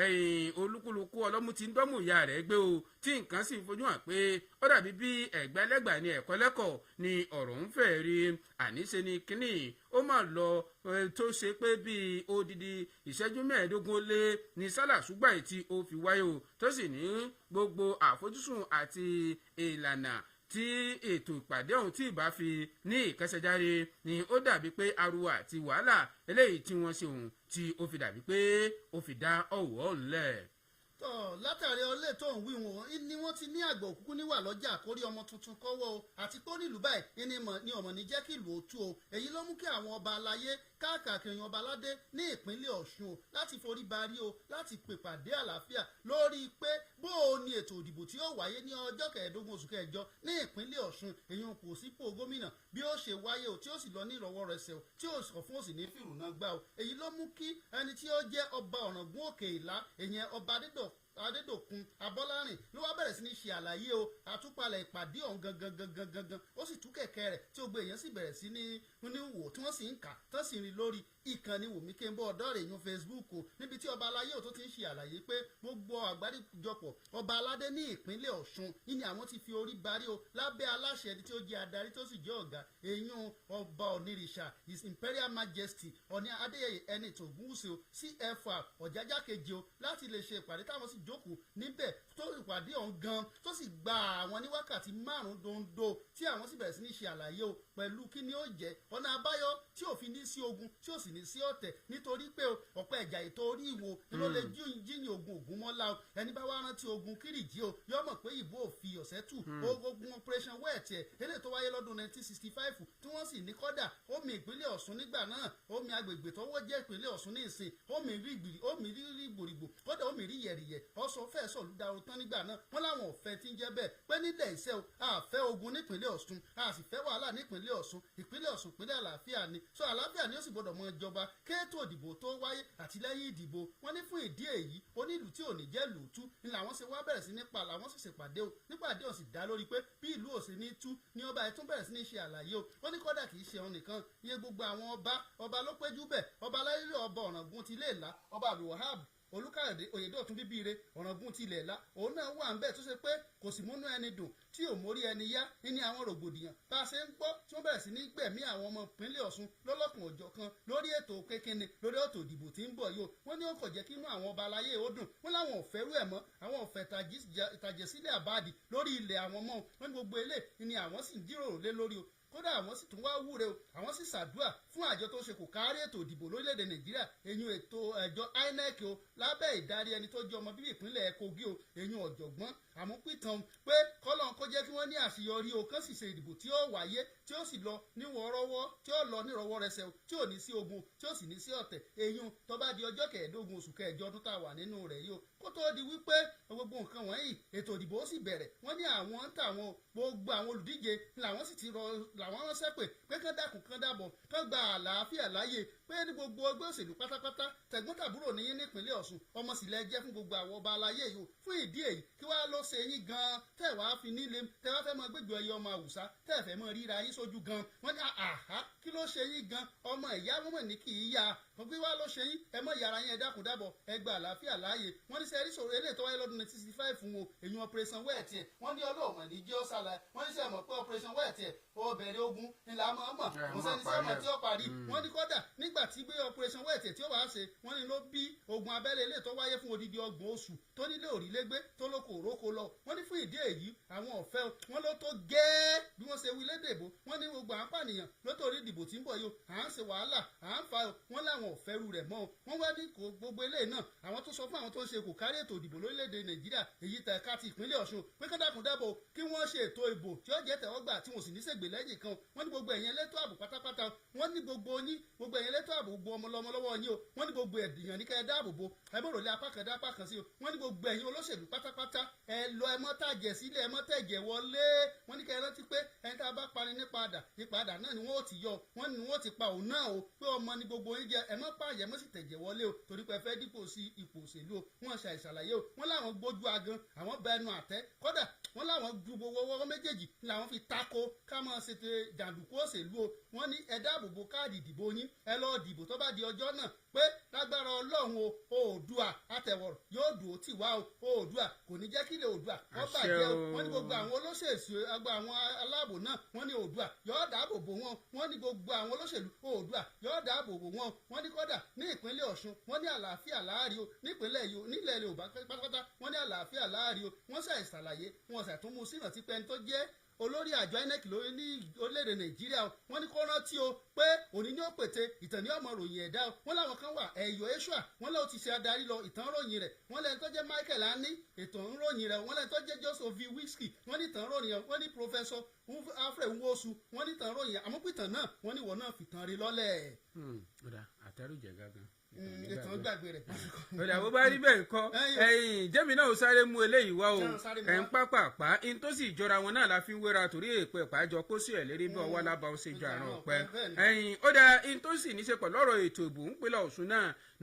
ẹ̀yìn olúkúlùkù ọlọ́mú ti ń dọ́mù ìyá rẹ̀ gbé o, tí nǹkan sì ń fojú hàn pé ó dàbí bí ẹ̀gbẹ́lẹ́gbà ni ẹ̀kọ́lẹ́kọ̀ ni ọ̀rọ̀ ń fẹ́ rí. Àníṣe ni kínní ó máa lọ tó ṣe pé bíi odidi ìṣẹ́jú 15 lé ní sálà ṣùgbọ́n èyí tí ó fi wáyé o, tó sì ní gbogbo àfojúsùn àti ìlànà tí ètò ìpàdé ọ̀hún tí ìbá fi ní ìkẹsẹ̀járe ni ó dàbí pé ariwo àti wàhálà eléyìí tí wọ́n ṣe òun tí ó fi dàbí pé ó fi dá ọ̀wọ́ ńlẹ̀. Tọ́ látàrí ọlẹ́ tó ń wí wọn ni wọ́n ti ní àgbà òkúkú níwà lọ́jà àkórí ọmọ tuntun kọ́wọ́ o, àti pé ó nílùú báyìí ni ọmọ ní jẹ́ kí ìlú ó tú o. Èyí ló mú kí àwọn ọba aláyé káàkiri ọba aládé ní ìpínlẹ̀ Ọ̀ṣun o láti forí barí o láti pèpàdé àlàáfíà lórí pé bó o ní ètò ìdìbò tí ó wáyé ní ọjọ́ 15 oṣù kẹjọ ní ìpínlẹ̀ Ọ̀ṣun, èyí kò sípò gómìnà bí ó ṣe wáyé o, tí ó sì lọ ní ìrọwọ́rọsẹ̀ o, tí ó sọ fún òsì ní fìrùnà gbà o. Èyí ló mú kí ẹni tí ó jẹ́ ọba Ọ̀ràngún Òkè Ìlá, ìyẹn ọba Adédòkun Abọ́lárìn, ló wá bẹ̀rẹ̀ sí ní ṣe àlàyé o àtúpalẹ̀ ìpàdé ọ̀hún gangan gangan gangan. Ó sì tú kẹ̀kẹ́ rẹ̀ tí gbogbo èèyàn sì bẹ̀rẹ̀ sí ní wò, tí wọ́n sì ń kà tán sì rí lórí ìkànnì Wòmí Kéńbó ọ̀dọ́ rẹ̀ yún Facebook o, níbi tí ọba aláyé ò tó ti ń ṣe àlàyé pé gbogbo àgbáríjọpọ̀ ọba aládé ní ìpínlẹ̀ Ọ̀ṣun ní àwọn ti fi orí barí o lábẹ́ aláṣẹ ẹni tí ó jẹ́ adarí tó sì jẹ́ ọ̀gá èyún ọba Onírìṣà His Imperial Majesty Ọ̀ní Adéyẹyè ẹni Tògúnwùsì o CFR Ọ̀jájá kejì o láti lè ṣe ìpàdé táwọn sì jókòó níbẹ̀ tó ìpàdé ọ̀hún gan tó sì gba àwọn ní wákàtí 5 dondo, tí àwọn sì bẹ̀rẹ̀ sí ní ṣe àlàyé o pẹ̀lú kí ni ó jẹ́ ọ̀nà àbáyọ tí ò fi ní sí ogun tí ò sì ní sí ọ̀tẹ̀, nítorí pé ọ̀pọ̀ ẹ̀jà ètò orí ìwò ni ló lè jíyìn ogun Ògúnmọ́lá o. Ẹni bá wá rántí ogun Kírìjí o yọ mọ̀ pé ìbò òfin ọ̀sẹ̀ tù ogun operation wet ẹ̀ eléyìí tó wáyé lọ́dún 1965 tí wọ́n sì ní kọ́dà omi ìpínlẹ̀ Ọ̀ṣun nígbà náà, omi agbègbè tọ́wọ́ jẹ́ ìpínlẹ̀ Ọ̀ṣun ní ìsìn, omi rí gbòrìgbò, kọ́dà omi rí yẹ̀rìyẹ̀ ọ̀sọ̀ fẹ́ sọ̀lú dàrú tán nígbà náà. Wọ́n láwọn ọ̀fẹ́ tí ń jẹ́ bẹ́ẹ̀ pé nílẹ̀ iṣẹ́ o, a fẹ́ ogun nípínlẹ̀ Ọ̀ṣun, a sì fẹ́ wàhálà nípínlẹ̀ Ọ̀ṣun. Ìpínlẹ̀ Ọ̀ṣun ìpínlẹ̀ àlàáfíà ni, so àlàáfíà ni ó sì gbọ́dọ̀ mọ ìjọba kéètò ìdìbò tó wáyé àti lẹ́yìn ìdìbò. Wọ́n ní fún ìdí èyí onílù tí ò ní jẹ́ lùtú ni làwọn ṣe wá bẹ̀rẹ̀ sí nípa làwọn sì ṣèpàdé o. Nípàdé ò sì dá lórí pé bí ìlú ò sí ní tú ni ọba ẹ̀ tún bẹ̀rẹ̀ sí ní ṣe àlàyé o. Ó ní kódà kì í ṣe òun nìkan, iye gbogbo àwọn ọba ọba ló péjú bẹ̀, ọba aláyélé ọba Ọ̀ràngún ti Ilé Ìlá, ọba Abdulwahab Olúkáyọ̀dé Oyèdọ̀tún bíbíire Ọ̀ràngún ti Ilẹ̀ Ìlá, òun náà wà ń bẹ̀ tó ṣe pé kò sì múnú ẹni dùn tí ò mórí ẹni yá ní àwọn rògbòdìyàn bá a ṣe ń gbọ́ tí wọ́n bẹ̀rẹ̀ sí ní gbẹ̀mí àwọn ọmọ ìpínlẹ̀ Ọ̀ṣun lọ́lọ́kùn òjọ̀ kan lórí ètò kékeré lórí ètò ìdìbò tí ń bọ̀ yìí o. Wọ́n ní ó kò jẹ́ kí inú àwọn ọba aláyé ó dùn, wọ́n láwọn ò fẹ́rú ẹ̀ mọ́, àwọn ò fẹ́ ìtàjẹ̀sílẹ̀ àbáàdì lórí ilẹ̀ àwọn mọ́. Wọ́n ní gbogbo ilé ni àwọn sì ń jíròrò lé lórí o. Kódà àwọn sì tún wá wúre o, àwọn sì ṣàdúrà fún àjọ tó ṣe kò kárí ètò ìdìbò lórílẹ̀‐èdè Nàìjíríà, èyún ètò ẹ̀jọ INEC o lábẹ́ ìdarí ẹni tó jẹ́ ọmọ bíbí ìpínlẹ̀ Kogi o, èyún ọ̀jọ̀gbọ́n Àmúpìtàn, pé kọ́lọ́n kó jẹ́ kí wọ́n ní àṣeyọrí o, kán sì ṣe ìdìbò tí ó wáyé tí ó sì lọ níwọ̀ọ́rọ́wọ́, tí ó lọ nírọ̀wọ́rẹsẹ̀ o, tí ò ní sí ogun tí ó sì ní sí ọ̀tẹ̀, èyún tó bá di ọjọ́ 15 oṣù kẹjọ ọdún tá a wà nínú rẹ̀ yìí o. Kó tó di wípé gbogbo nǹkan wọ̀nyí ètò ìdìbò ó sì bẹ̀rẹ̀, wọ́n ní àwọn ń tàwọn gbogbo àwọn olùdíje làwọn sì ti rọ làwọn ránṣẹ́ pé pé kán dákun kán dábọ̀ kán gba àlàáfíà láàyè, pé ní gbogbo ẹgbẹ́ òṣèlú pátápátá tẹ̀gbọ́n-tàbúrò ní yín nípínlẹ̀ Ọ̀ṣun, ọmọ sì lẹ jẹ́ fún gbogbo àwọn ọba aláyé yìí o. Fún ìdí èyí kí wàá lọ ṣe yín gan-an tẹ́ wàá fi nílé tẹ́ wàá fẹ́ mọ gbégbé ẹyẹ ọmọ àwùsá tẹ́ fẹ́ mọ ríra yín sójú gan-an. Wọ́n ní àhá kí ló ṣe yín gan-an, ọmọ ìyá wọn mọ̀ ní kì í yá kí wàá lọ ṣe yín, ẹ mọ yàrá yín, ẹ dákun dábọ̀, ẹ gba àlàáfíà láàyè. Wọ́n ní sẹ́rí sọ̀rọ̀ eléyìí tó wáyé lọ́dún 1965 fún o, èyí operation wet ẹ̀, wọ́n ní ọlọ́ọ̀mọ̀ ní jẹ́ ọ̀sálà. Wọ́n ní sẹ́ mọ̀ pé operation wet ẹ̀ ó bẹ̀rẹ̀ ogun ńlá mọ̀ mọ̀ kò sẹ́ni tí ọmọ tí ó parí. Wọ́n ní kódà nígbà tí gbé operation wet ẹ̀ tí ó wàá ṣe, wọ́n ní ló bí ogun abẹ́lé eléyìí tó wáyé fún odidi 30 oṣù tó nílé òrílégbé tó lóko òróko lọ. Wọ́n ní fún ìdí èyí àwọn ọ̀fẹ́ wọn ló tó gẹ́ẹ́ bí wọ́n ṣe wí lédèbò. Wọ́n ní gbogbo à ń pànìyàn lótórí ìdìbò tí ń bọ̀ yìí o, à ń ṣe wàhálà à ń fa wọn láwọn ọ̀fẹ́ rú rẹ̀ mọ́ o. Wọ́n wá ní kò gbogbo eléyìí náà àwọn tó sọ fún àwọn tó ń ṣe kò kárí ètò ìdìbò lórílẹ̀‐èdè Nàìjíríà èyí tẹ̀ ká ti ìpínlẹ̀ Ọ̀ṣun pé kán dákun dábọ̀ kí wọ́n ṣe ètò ìbò tí ó jẹ́ tẹ̀wọ́gbà tí wọ́n sì ní ṣègbè lẹ́yìn kan. Wọ́n ní gbogbo ẹ̀yin elétò ààbò pátápátá, wọ́n ní gbogbo yín, gbogbo ẹ̀yin elétò Elétò ààbò gbogbo ọmọ lọmọ lọ́wọ́ yín o. Wọ́n ní gbogbo ẹ̀dìyàn ní kẹ́ ẹ dáàbò bo, ẹ bọ̀rọ̀ lé apá kan dá apá kan sí o. Wọ́n ní gbogbo ẹ̀yin olóṣèlú pátápátá, ẹ lọ, ẹ mọ́ tàjẹ̀ sílẹ̀, ẹ mọ́ tẹ̀jẹ̀ wọlé. Wọ́n ní kẹ́ ẹ rántí pé ẹni tá a bá pani nípadà ìpadà náà ni wọ́n ó ti yọ, wọ́n ní wọ́n ti pa òun náà o, pé ọmọ ni gbogbo yín jẹ, ẹ mọ́ pààyàn, mọ́ sì tẹ̀jẹ̀ wọlé o, torí pé ẹ fẹ́ dípò sí ipò òṣèlú o. Wọ́n ṣàìṣàlàyé o, wọ́n láwọn gbójú agan, àwọn bẹ ẹnu àtẹ, kódà wọ́n láwọn ju gbogbo ọwọ́ méjèèjì làwọn fi tako ká máa ṣètò jàǹdùkú òṣèlú o. Wọ́n ní ẹ dáàbò bo káàdì ìdìbò yín, ẹ lọ́ọ́ dìbò tó bá di ọjọ́ náà, pé lágbára Ọlọ́run o, Oòdùà àtẹ̀wọ̀rọ̀ yóò dùn ó tì wá o, Oòdùà kò ní jẹ́ kílẹ̀ Oòdùà kó bàjẹ́ o. Wọ́n ní gbogbo àwọn olóṣèlú, agbo àwọn aláàbò náà, wọ́n ní Oòdùà yóò dáàbò bò wọ́n. Wọ́n ní gbogbo àwọn olóṣèlú, Oòdùà yóò dáàbò bò wọ́n. Wọ́n ní kódà ní ìpínlẹ̀ Ọ̀ṣun, wọ́n ní àlàáfíà láàrí o, nípínlẹ̀ yìí o, nílẹ̀ Yorùbá pátápátá, wọ́n ní àlàáfíà láàrí o. Wọ́n ṣàìsàlàyé, wọ́n ṣàtúnmú sínà tí pẹ́ni tó jẹ́ olórí àjọ INEC lórí ní orílẹ̀-èdè Nàìjíríà o, wọ́n ní kó rántí o pé òní ní ó pète ìtàn ní ọmọ ròyìn ẹ̀dá o. Wọ́n láwọn kan wà, Ẹ̀yọ́ Eshua, wọ́n lọ́wọ́ ti ṣe adarí lọ, ìtàn ròyìn rẹ̀. Wọ́n lẹ́ni tó jẹ́ Michael Ani, ìtàn ròyìn rẹ̀. Wọ́n lẹ́ni tó jẹ́ Joseph V Whisky, wọ́n ní ìtàn ròyìn rẹ̀. Wọ́n ní Professor Alfred Nwosu, wọ́n ní ìtàn ròyìn rẹ̀. Àmọ́ pìtàn náà, wọ́n ní ìwọ náà fìtàn rí lọ́lẹ̀. Àtẹrùjẹ gángan. Ìtàn gbàgbé rẹ̀. Ọ̀dà, bó bá rí bẹ́ẹ̀ kọ́, ẹ̀yìn jẹ́mi náà ó sáré mú eléyìí wá o. Ẹ̀ ń pápápá in tó sì jọra wọn náà la fi ń wéra, torí èèpẹ̀ pàjọ kó sí ẹ̀ lérí bí ọwọ́ alábàá ó ṣe jọ àrùn ọ̀pẹ. Ẹ̀yìn ó dá in tó sì ní ṣe pẹ̀lú ọ̀rọ̀ ètò ìbò ńpínlẹ̀ Ọ̀ṣun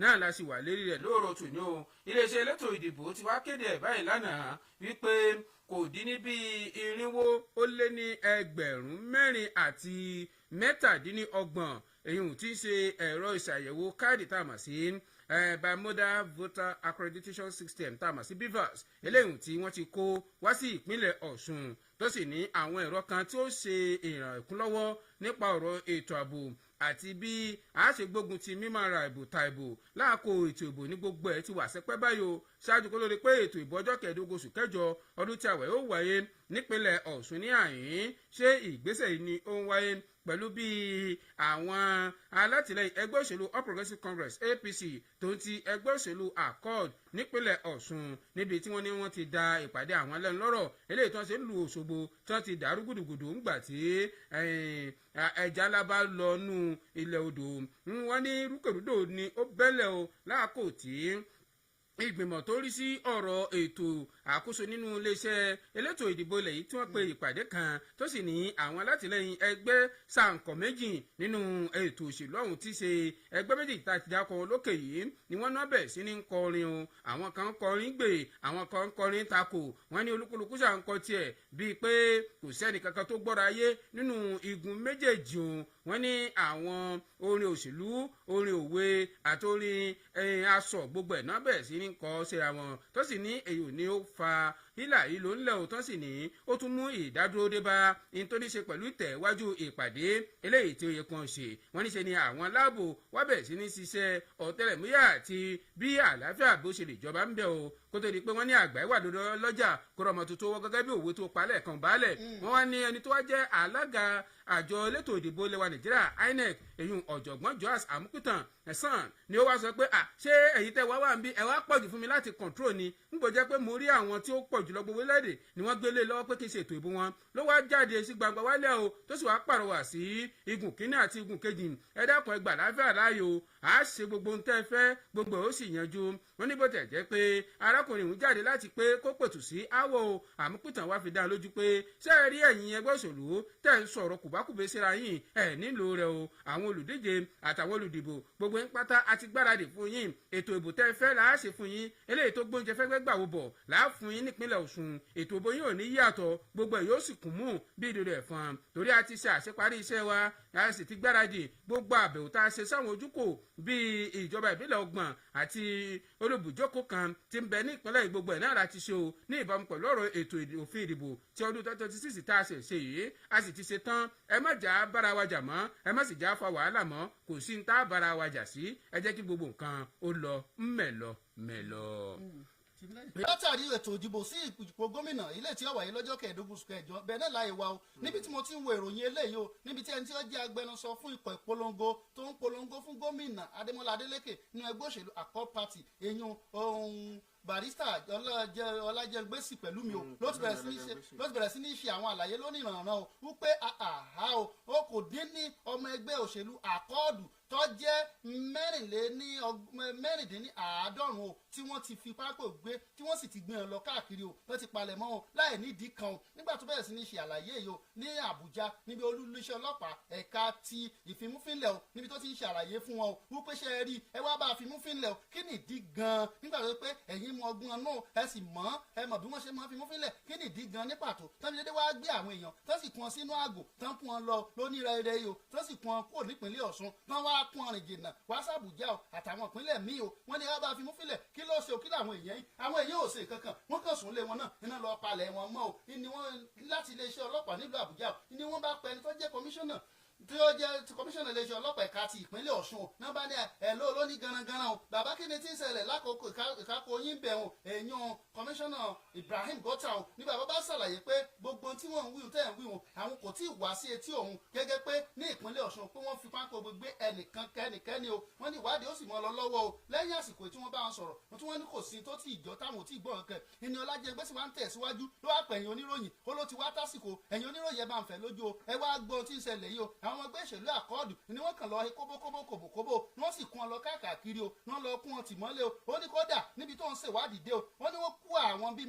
náà la sì wà lérí rẹ̀ lóòrò tòní o. Iléeṣẹ́ elétò ìdìbò ti wá kéde ẹ̀ báyìí lánàá wípé kò dín ní bíi 437,036 èyí tí ń ṣe ẹ̀rọ ìṣàyẹ̀wò káàdì tá a mọ̀ sí bimodal voter accreditation system tá a mọ̀ sí BVAS, eléyìí tí wọ́n ti kó wá sí ìpínlẹ̀ Ọ̀ṣun, tó sì ní àwọn ẹ̀rọ kan tí ó ṣe ìrànkúnlọ́wọ́ nípa ọ̀rọ̀ ètò ààbò àti bí a ṣe gbógun ti mímọ́ ra ìbò ta ìbò láàkó ètò ìbò ní gbogbo ẹ̀ ti wà sẹ́pẹ́ báyìí o, ṣáájú kó lórí pé ètò ìbò ọjọ́ 15 oṣù kẹjọ ọdún tí a wẹ̀ ó wáyé nípínlẹ̀ Ọ̀ṣun ní àyín. Ṣé ìgbésẹ̀ yìí ni ó ń wáyé pẹ̀lú bí àwọn alátìlẹyìn ẹgbẹ́ òṣèlú All Progressives Congress, APC, tó ń ti ẹgbẹ́ òṣèlú Accord nípínlẹ̀ Ọ̀ṣun, níbi tí wọ́n ní wọ́n ti da ìpàdé àwọn ẹlẹ́nu eléyìí tí wọ́n ṣe ń lu Òṣogbo, tí wọ́n ti dàrú gùdùgùdù ńgbà tí ẹja ńlá bá lọ nú ilẹ̀ odò. Wọ́n ní rúkèrúdò ni ó bẹ́lẹ̀ o láàkó tí ìgbìmọ̀ tó rí sí ọ̀rọ̀ ètò àkóso nínú iléeṣẹ́ elétò ìdìbò ilẹ̀ yìí tí wọ́n pe ìpàdé kan, tó sì ní àwọn alátìlẹyìn ẹgbẹ́ sàǹkọ̀ méjì nínú ètò òṣèlú ọ̀hún, tí ṣe ẹgbẹ́ méjì tá a ti dákọ̀ lókè yìí, ni wọ́n náà bẹ̀ sí ní kọrin o. Àwọn kan kọrin gbè, àwọn kan kọrin takò. Wọ́n ní olúkúlùkù ṣà ń kọ tiẹ̀ bíi pé kò sẹ́ni kankan tó gbọ́ra ayé nínú igun méjèèjì o. Wọ́n ní àwọn orin òṣèlú, orin òwe àti orin aṣọ, gbogbo ẹ̀ náà bẹ̀rẹ̀ sí ní kọ síra wọn, tó sì ní èyí ò ní ó fa hílà yìí ló ń lẹ̀ ò, tó sì ní ó tún mú ìdádúró dé bá ní tó ní ṣe pẹ̀lú ìtẹ̀wájú ìpàdé eléyìí tí ó yẹ kàn ṣe. Wọ́n ní ṣe ni àwọn aláàbò wá bẹ̀rẹ̀ sí ní ṣiṣẹ́ ọ̀tẹlẹ̀múyà àti bí àlàáfíà bó ṣe lè jọba ń bẹ̀ o, kó tó di pé wọ́n ní àgbà ìwà dodo lọ́jà kó rọmọ tuntun wọ́n gẹ́gẹ́ bí òwe tó palẹ̀ kan baálẹ̀. Wọ́n wá ní ẹni tó wá jẹ́ alága àjọ elétò ìdìbò ilẹ̀ wa Nàìjíríà, INEC, èyí ọ̀jọ̀gbọ́n Joash Amupitan ẹ̀sán, ni ó wá sọ pé, à ṣé èyí tẹ́ wá wà ń bí ẹ wá pọ̀jù fún mi láti control ni? Ń gbọ́ jẹ́ pé mo rí àwọn tí ó pọ̀ jùlọ gbogbo orílẹ̀-èdè ni wọ́n gbélé lọ́wọ́ pé kí n ṣe ètò ìbò wọn, ló wá jáde sí gbangba wálẹ̀ o, tó sì wá pàrọwà sí igun kínní àti igun kejì: ẹ dákun, ẹ gbà láfíà láàyò, à á ṣe gbogbo ohun tẹ́ ẹ fẹ́, gbogbo ẹ̀ ó sì yanjú. Wọn ní bó tẹ̀ jẹ́ pé arákùnrin òun jáde láti pé kó pẹ̀tù sí áwọ̀ o, Àmúpìtàn wá fi dá lójú pé ṣé ẹ rí ẹ̀yin ẹgbẹ́ òṣèlú tẹ̀ ń sọ̀rọ̀ kùbákùbé síra yín, ẹ̀ nílò rẹ̀ o. Àwọn olùdíje àtàwọn olùdìbò gbogbo ń pátá àti gbáradì fún yín. Ètò ìbò tẹ́ fẹ́ là á ṣe fún yín, eléyìí tó gbóúnjẹ fẹ́ gbà wò bọ̀ là á fún yín nípínlẹ̀ Ọ̀ṣun. Ètò ìbò yín ò ní yàtọ̀, gbogbo ẹ̀ yóò sì kún mú bí ìdodo ẹ̀fọn, torí a ti ṣe àṣeparí iṣẹ́ wa, a sì ti gbáradì. Gbogbo àbẹ̀wò tá a ṣe sáwọn ojúkò bíi ìjọba ìbílẹ̀ 30 àti olùbùjókòó kan tí ń bẹ ní ìpínlẹ̀, gbogbo ẹ̀ náà láti ṣe o ní ìbámu pẹ̀lú ọ̀rọ̀ ètò òfin ìdìbò tí ọdún 2026 tá a ṣe ṣe yìí. A sì ti ṣe tán. Ẹ má jà bára wa jà mọ́, ẹ má sì já fa wàhálà mọ́. Kò sí ní tá a bára wa jà sí. Ẹ jẹ́ kí gbogbo nǹkan ó lọ mẹ́lọ mẹ́lọ. Látàrí ètò ìdìbò sí ipò gómìnà ilé tí ó wáyé lọ́jọ́ 15 oṣù kẹjọ, bẹ́ẹ̀ náà láì wá o, níbi tí mo ti ń wo ìròyìn eléyìí o, níbi tí ẹni tí ó jẹ́ agbẹnusọ fún ikọ̀ ìpolongo tó ń polongo fún gómìnà Adémọ́lá Adélékè nínú ẹgbẹ́ òṣèlú Accord Party, èyí ohun barrister Ọlájẹngbèsì pẹ̀lú mi o, ló ti bẹ̀rẹ̀ sí ní ṣe àwọn àlàyé lónìí ìrànràn o, wípé àhá o, ó kò dín ní ọmọ ẹgbẹ́ òṣèlú Accord. tó jẹ́ 164 o tí wọ́n ti fi pápá gbé tí wọ́n sì ti gbé wọn lọ káàkiri o tó ti palẹ̀ mọ́ wọn láì nídìí kan o. Nígbà tó bẹ̀rẹ̀ sí ní ṣe àlàyé yìí o ní Àbújá níbi olú-iléeṣẹ́ ọlọ́pàá ẹ̀ka ti ìfimúfínlẹ̀ o níbi tó ti ń ṣe àlàyé fún wọn o wípé ṣe é rí ẹ wá bá a fimúfínlẹ̀ o kí ni ìdí gan-an nígbà tó pé ẹ̀yin mọ ọgbọ́n náà ẹ sì mọ̀ ẹ mọ̀ bí wọ́n ṣe mọ́ fimúfínlẹ̀ kí ni ìdí gan-an ní pàtó tán fi dédé wá gbé àwọn èèyàn tán sì kún ọ sínú àgò tán kún ọ lọ lónírẹ̀ẹ́rẹ́ yìí o tán sì kún ọ kúrò nípìnlẹ̀ Ọ̀ṣun tán wá kún ọ rìn jìnnà wá sàbújá o àtàwọn ìpínlẹ̀ míì o wọ́n ní ẹ bá fimúfínlẹ̀ kí ló ṣe o kí làwọn èèyàn yìí àwọn èèyàn ò ṣe kankan wọ́n kàn sùn lé wọn náà iná lọ palẹ̀ wọn mọ́ o ni wọ́n láti iléeṣẹ́ ọlọ́pàá nílùú Àbújá o ni wọ́n bá pe ẹni tó jẹ́ kọmíṣánná tí ó jẹ́ kọmíṣánná iléeṣẹ́ ọlọ́pàá ẹ̀ka ti ìpínlẹ̀ Ọ̀ṣun náà bá ní ẹ̀ ló ló ní garangaran o bàbá kí ni tí ń ṣẹlẹ̀ lákòókò ìkákò yín bẹ̀ o èèyàn kọmíṣánná Ibrahim Gota o ní bàbá bá ṣàlàyé pé gbogbo tí wọ́n ń wí tẹ́ ń wí wọn àwọn kò tí ì wá sí etí òun gẹ́gẹ́ pé ní ìpínlẹ̀ Ọ̀ṣun pé wọ́n fi pákó gbé ẹnìkan kẹ́nìkẹ́ni o wọ́n ní ìwádìí ó sì mọ́ lọ lọ́wọ́ o lẹ́yìn àsìkò tí wọ́n bá wọn sọ̀rọ̀ tí wọ́n ní kò sí tó tí ìjọ táwọn ò tí ì gbọ́ nǹkan ìní Ọlájẹgbẹ́ sì wá ń tẹ̀síwájú ló wá pẹ̀yìn oníròyìn ó ló ti wá tásìkò ẹ̀yìn oníròyìn ẹ bá ń fẹ́ lójú o ẹ wá gbọ́ ohun tí ń ṣẹlẹ̀ yìí o àwọn ọmọ ẹgbẹ́ ìṣèlú àkọọ́dù ni wọ́n kàn lọ kóbókóbó kòbókóbó ni wọ́n sì kún ọ lọ káàkiri o ni wọ́n lọ kún ọ tì mọ́lé o ó ní kódà níbi tó ń ṣèwádìí dé o wọ́n ní wọ́n kó àwọn bíi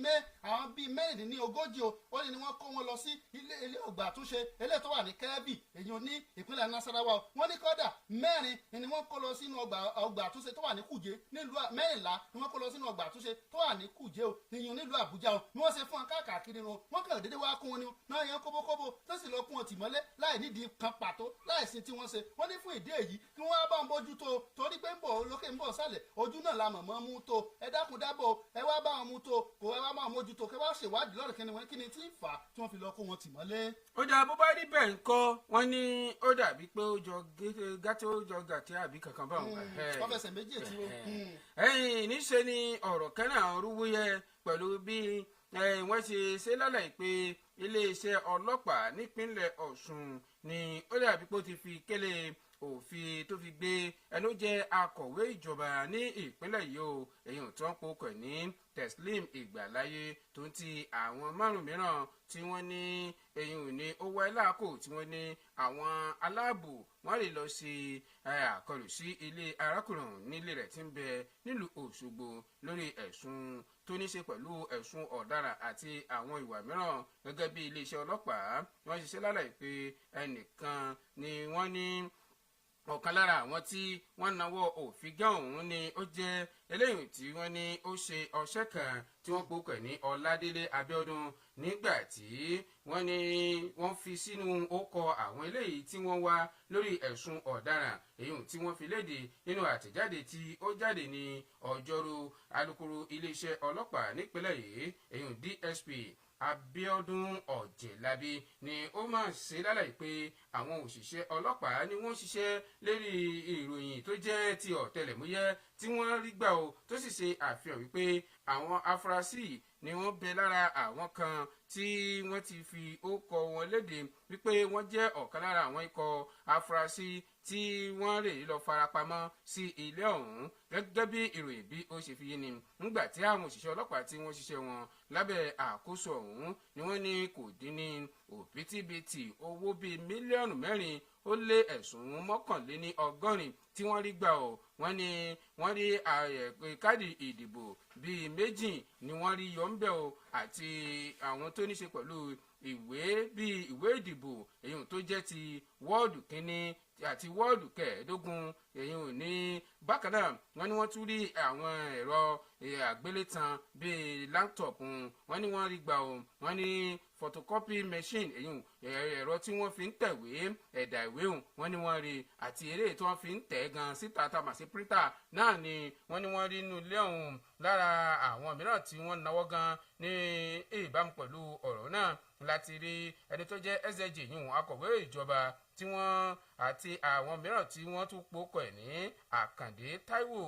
36 o ó ní ni wọ́n kó wọn lọ sí ilé ọgbà àtúnṣe eléyìí tó wà ní Kẹ́bì èyí ní ìpínlẹ̀ Nasarawa o wọ́n ní kódà 4 ni wọ́n kó lọ sínú ọgbà àtúnṣe tó wà ní Kùjé nílùú 14 ni wọ́n kó lọ sínú ọgbà àtúnṣe tó wà ní Kùjé o ìyún nílùú Àbújá o ni wọ́n ṣe fún wọn káàkiri wọn wọ́n kàn déédéé wá kún wọn ni náà yẹn kóbókóbó tó sì lọ kún wọn tì mọ́lé láì nídìí kan pàtó láìsí tí wọ́n ṣe wọ́n ní fún ìdí èyí kí wọ́n á bá wọn bójútó torí pé ń bọ̀ lókè ń bọ̀ sálẹ̀ ojú náà la mọ̀mọ́ mú tó ẹ dákun dábọ̀ ẹ wá bá wọn mú tó kò ẹ wá bá wọn mójútó kí wọ́n ṣèwádìí lọ́rọ̀ kí ni wọ́n kí ni tí ń fà á tí wọ́n fi lọ kó wọn tì mọ́lé. Ó dà bó bá rí bẹ́ẹ̀ ńkọ́ wọ́n ní ó dàbí pé ó jọ gàtí ó jọ gàtí àbí kankan báwọn. Wọ́n fẹsẹ̀ méjì tí ó. Ẹ̀yìn níṣe ni ọ̀rọ̀ kan náà rúwúyẹ pẹ̀lú bí wọ́n ṣe ṣe lálàyé pé iléeṣẹ́ ọlọ́pàá nípínlẹ̀ Ọ̀ṣun ni ó dàbí pé ó ti fi kélé òfin tó fi gbé ẹnu jẹ́ akọ̀wé ìjọba ní ìpínlẹ̀ yìí o èyí tó ń pokọ̀ ní Teslim Ìgbàláyé tó ń ti àwọn márùn mìíràn tí wọ́n ní èyí ò ní ó wáyé láàkó tí wọ́n ní àwọn aláàbò wọ́n lè lọ sí àkọlù sí ilé arákùnrin nílé rẹ̀ tí ń bẹ nílùú Òṣogbo lórí ẹ̀sùn tó ní ṣe pẹ̀lú ẹ̀sùn ọ̀daràn àti àwọn ìwà mìíràn gẹ́gẹ́ bí iléeṣẹ́ ọlọ́pàá wọ́n ṣiṣẹ́ lálàyé pé ẹnìkan ni wọ́n ní ọ̀kan lára àwọn tí wọ́n nawọ́ òfin gán òun ni ó jẹ́ eléyìí tí wọ́n ní ó ṣe ọṣẹ́ kan tí wọ́n pokẹ̀ ní Ọládélé Abíọ́dún nígbà tí wọ́n ní wọ́n fi sínú ọkọ̀ àwọn eléyìí tí wọ́n wá lórí ẹ̀sùn ọ̀daràn èyí tí wọ́n fi léde nínú àtẹ̀jáde tí ó jáde ní ọjọ́rú alukoro iléeṣẹ́ ọlọ́pàá nípínlẹ̀ yìí èyí DSP Abíọ́dún Ọ̀jẹ̀lábí ni ó máa ṣe lálàyé pé àwọn òṣìṣẹ́ ọlọ́pàá ni wọ́n ṣiṣẹ́ lérí ìròyìn tó jẹ́ ti ọ̀tẹlẹ̀múyẹ́ tí wọ́n rí gbà o tó sì ṣe àfihàn wípé àwọn afurasí ni wọ́n bẹ lára àwọn kan tí wọ́n ti fi ókọ wọn léde wípé wọ́n jẹ́ ọ̀kan lára àwọn ikọ̀ afurasí tí wọ́n lè lọ farapamọ́ sí ilé ọ̀hún gẹ́gẹ́ bí ìròyìn bí ó ṣe fi yé ni nígbà tí àwọn òṣìṣẹ́ ọlọ́pàá tí wọ́n ṣiṣẹ́ wọn lábẹ́ àkóso ọ̀hún ni wọ́n ní kò dín ní òbítíbitì owó bíi 4 mílíọ̀nù ó lé ẹ̀sùn 81 tí wọ́n rí gbà ọ́ wọ́n ní wọ́n rí káàdì ìdìbò bíi 2 ni wọ́n rí yọ ń bẹ̀ o àti àwọn tó ní ṣe pẹ̀lú ìwé bíi ìwé ìdìbò èyí tó jẹ́ ti wọ́ọ̀dù kínní àti wọ́ọ̀dù 15 èyí ò ní bákan náà wọ́n ní wọ́n tún rí àwọn ẹ̀rọ àgbélétan bíi láptọ̀pù wọ́n ní wọ́n rí gbà o wọ́n ní photocopy machine èyí ẹ̀rọ tí wọ́n fi ń tẹ̀wé ẹ̀dà ìwé wọ́n ní wọ́n rí àti eré tí wọ́n fi ń tẹ̀ gan síta tá a mà sí printer náà ni wọ́n ní wọ́n rí inú ilé ọ̀hún lára àwọn mìíràn tí wọ́n náwó gan ní ìbámu pẹ̀lú ọ̀rọ̀ náà láti rí ẹni tó jẹ́ SAG yìí akọ̀wé ìjọba tí wọ́n àti àwọn mìíràn tí wọ́n tún pokọ̀ ẹ̀ ní Àkàndé Táíwò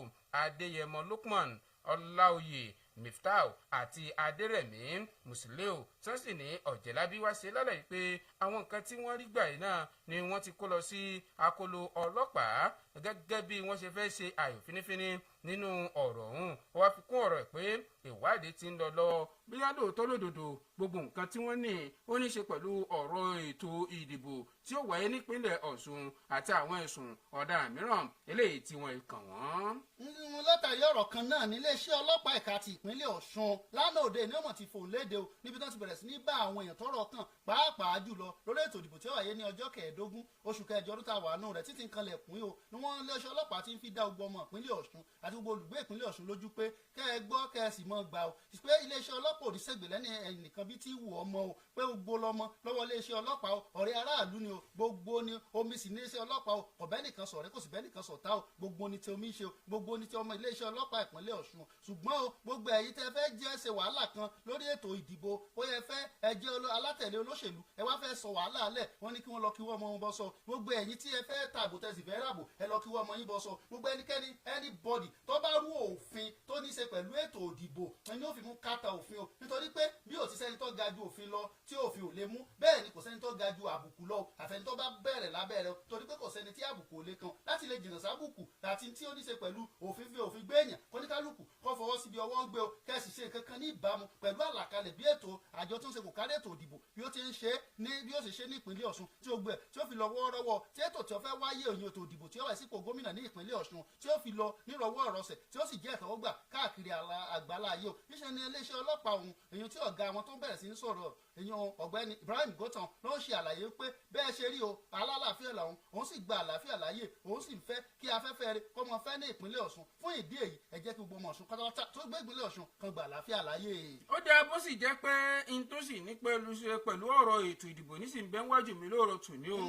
Adéyẹmọ Lukman Ọláoyè Miftau àti Adérẹ̀mí Musiliu tí wọ́n sì ní Ọ̀jẹ̀lábí wá ṣe lálàyé pé àwọn nǹkan tí wọ́n rí gbà yìí náà ni wọ́n ti kó lọ sí akóló ọlọ́pàá gẹ́gẹ́ bí wọ́n ṣe fẹ́ ṣe àyò fínífíní nínú ọ̀rọ̀ ọ̀hún. Ó wá fi kún ọ̀rọ̀ ẹ̀ pé ìwádìí ti ń lọ lọ bóyá lóòótọ́ lódodo gbogbo nǹkan tí wọ́n ní ó ní ṣe pẹ̀lú ọ̀rọ̀ ètò ìdìbò tí ó wáyé nípínlẹ̀ Ọ̀ṣun àti àwọn ẹ̀sùn ọ̀daràn mìíràn eléyìí tí wọ́n kàn wọ́n. Nínú látàrí ọ̀rọ̀ kan náà níléeṣẹ́ ọlọ́pàá ẹ̀ka ti ìpínlẹ̀ Ọ̀ṣun lánàá òde ní ọmọ ti fòun léde o, níbi tó ti bẹ̀rẹ̀ sí ní bá àwọn èèyàn tọ́rọ̀ kàn pàápàá jùlọ lórí ètò ìdìbò tí ó wáyé ní ọjọ́ 25 oṣù kẹjọ ọdún tá a wà nù rẹ̀ títí nǹkan lẹ̀kùn o, ni wọ́n léeṣẹ́ ọlọ́pàá ti ń fi dá gbogbo ọmọ ìpínlẹ̀ Ọ̀ṣun àti gbogbo olùgbé ìpínlẹ̀ Ọ̀ṣun lójú pé kẹ́ ẹ gbọ́ kẹ́ ẹ sì mọ́ gbà o, pé iléeṣẹ́ ọlọ́pàá ò ní ṣègbè lẹ́ni ẹnìkan bí tí wù ọmọ o, pé gbogbo lọmọ lọ́wọ́ iléeṣẹ́ ọlọ́pàá o, ọ̀rẹ́ aráàlú ni o, gbogbo ni omi sì ní iléeṣẹ́ ọlọ́pàá o, kò bẹ́ẹ̀ nìkan sọ̀rẹ́ kò sì bẹ́ẹ̀ nìkan sọ̀tá o, gbogbo ni tí omi ń ṣe o, gbogbo ni tí ọmọ iléeṣẹ́ ọlọ́pàá ìpínlẹ̀ Ọ̀ṣun. Ṣùgbọ́n o, gbogbo ẹ̀yin tẹ́ fẹ́ jẹ́ ṣe wàhálà kan lórí ètò ìdìbò, ó yẹ fẹ́ ẹ jẹ́ alátẹ̀lé olóṣèlú, ẹ wá fẹ́ sọ wàhálà lẹ̀, wọ́n ní kí wọ́n lọ kí wọ́n ọmọ wọn bọ́ sọ. Gbogbo ẹ̀yin tí ẹ fẹ́ tààbò tẹ́ sì fẹ́ ràbò, ẹ lọ kí wọ́n ọmọ yín bọ́ sọ. Gbogbo ẹnikẹ́ni anybody tó bá rú òfin tó ní ṣe pẹ̀lú ètò ìdìbò ẹni ó fi mú kàtà òfin o, nítorí pé bí ò ti sẹ́ni tó ga ju òfin lọ tí òfin ò lè mú, bẹ́ẹ̀ ni kò sẹ́ni tó ga ju àbùkù lọ, àfẹni tó bá bẹ̀rẹ̀ lábẹ́rẹ́ o, torí pé kò sẹ́ni tí àbùkù ò lè kan. Láti lè jìnnà sábùkù àti tí ó ní ṣe pẹ̀lú òfin fi òfin gbé èèyàn, kóníkálùkù kó fọwọ́ síbi ọwọ́ ń gbé o, kẹ́sì ṣe nǹkan kan ní ìbámu pẹ̀lú àlàkalẹ̀ bí ètò àjọ tó ń ṣe kò kárí ètò ìdìbò bí ó ti ń ṣe ní bí ó sì ṣe ní ìpínlẹ̀ Ọ̀ṣun tí ó gbẹ tí ó fi lọ wọ́ọ́rọ́wọ́ tí ètò tí ó fẹ́ wáyé òyìn ètò ìdìbò tí ó wà sípò gómìnà ní ìpínlẹ̀ Ọ̀ṣun tí ó fi lọ nírọ̀wọ́ ìrọsẹ̀ tí ó sì jẹ́ ìtẹ́wọ́gbà káàkiri àgbàlá ayé o. Níṣẹ́ ni iléeṣẹ́ ọlọ́pàá ọ̀hún èyàn tí ọ̀gá wọn tó ń bẹ̀rẹ̀ sí ń sọ̀rọ̀ èyàn ọ̀gbẹ́ni Ibrahim Gotan ló ń ṣe àlàyé pé bẹ́ẹ̀ ṣe rí o, alálàáfíà làwọn, òun sì gba àlàáfíà láàyè, òun sì ń fẹ́ kí afẹ́fẹ́ rẹ̀ kó mọ fẹ́ ní ìpínlẹ̀ Ọ̀ṣun. Fún ìdí èyí ẹ jẹ́ kí gbogbo ọmọ Ọ̀ṣun pátápátá tó gbé ìpínlẹ̀ Ọ̀ṣun kan gba àlàáfíà láàyè. Ó dáa bó sì jẹ́ pé n tó sì ní pẹ̀lú ṣe pẹ̀lú ọ̀rọ̀ ètò ìdìbò nísìnyí bẹ́ẹ̀ wájú mi lóòrò tù ní o.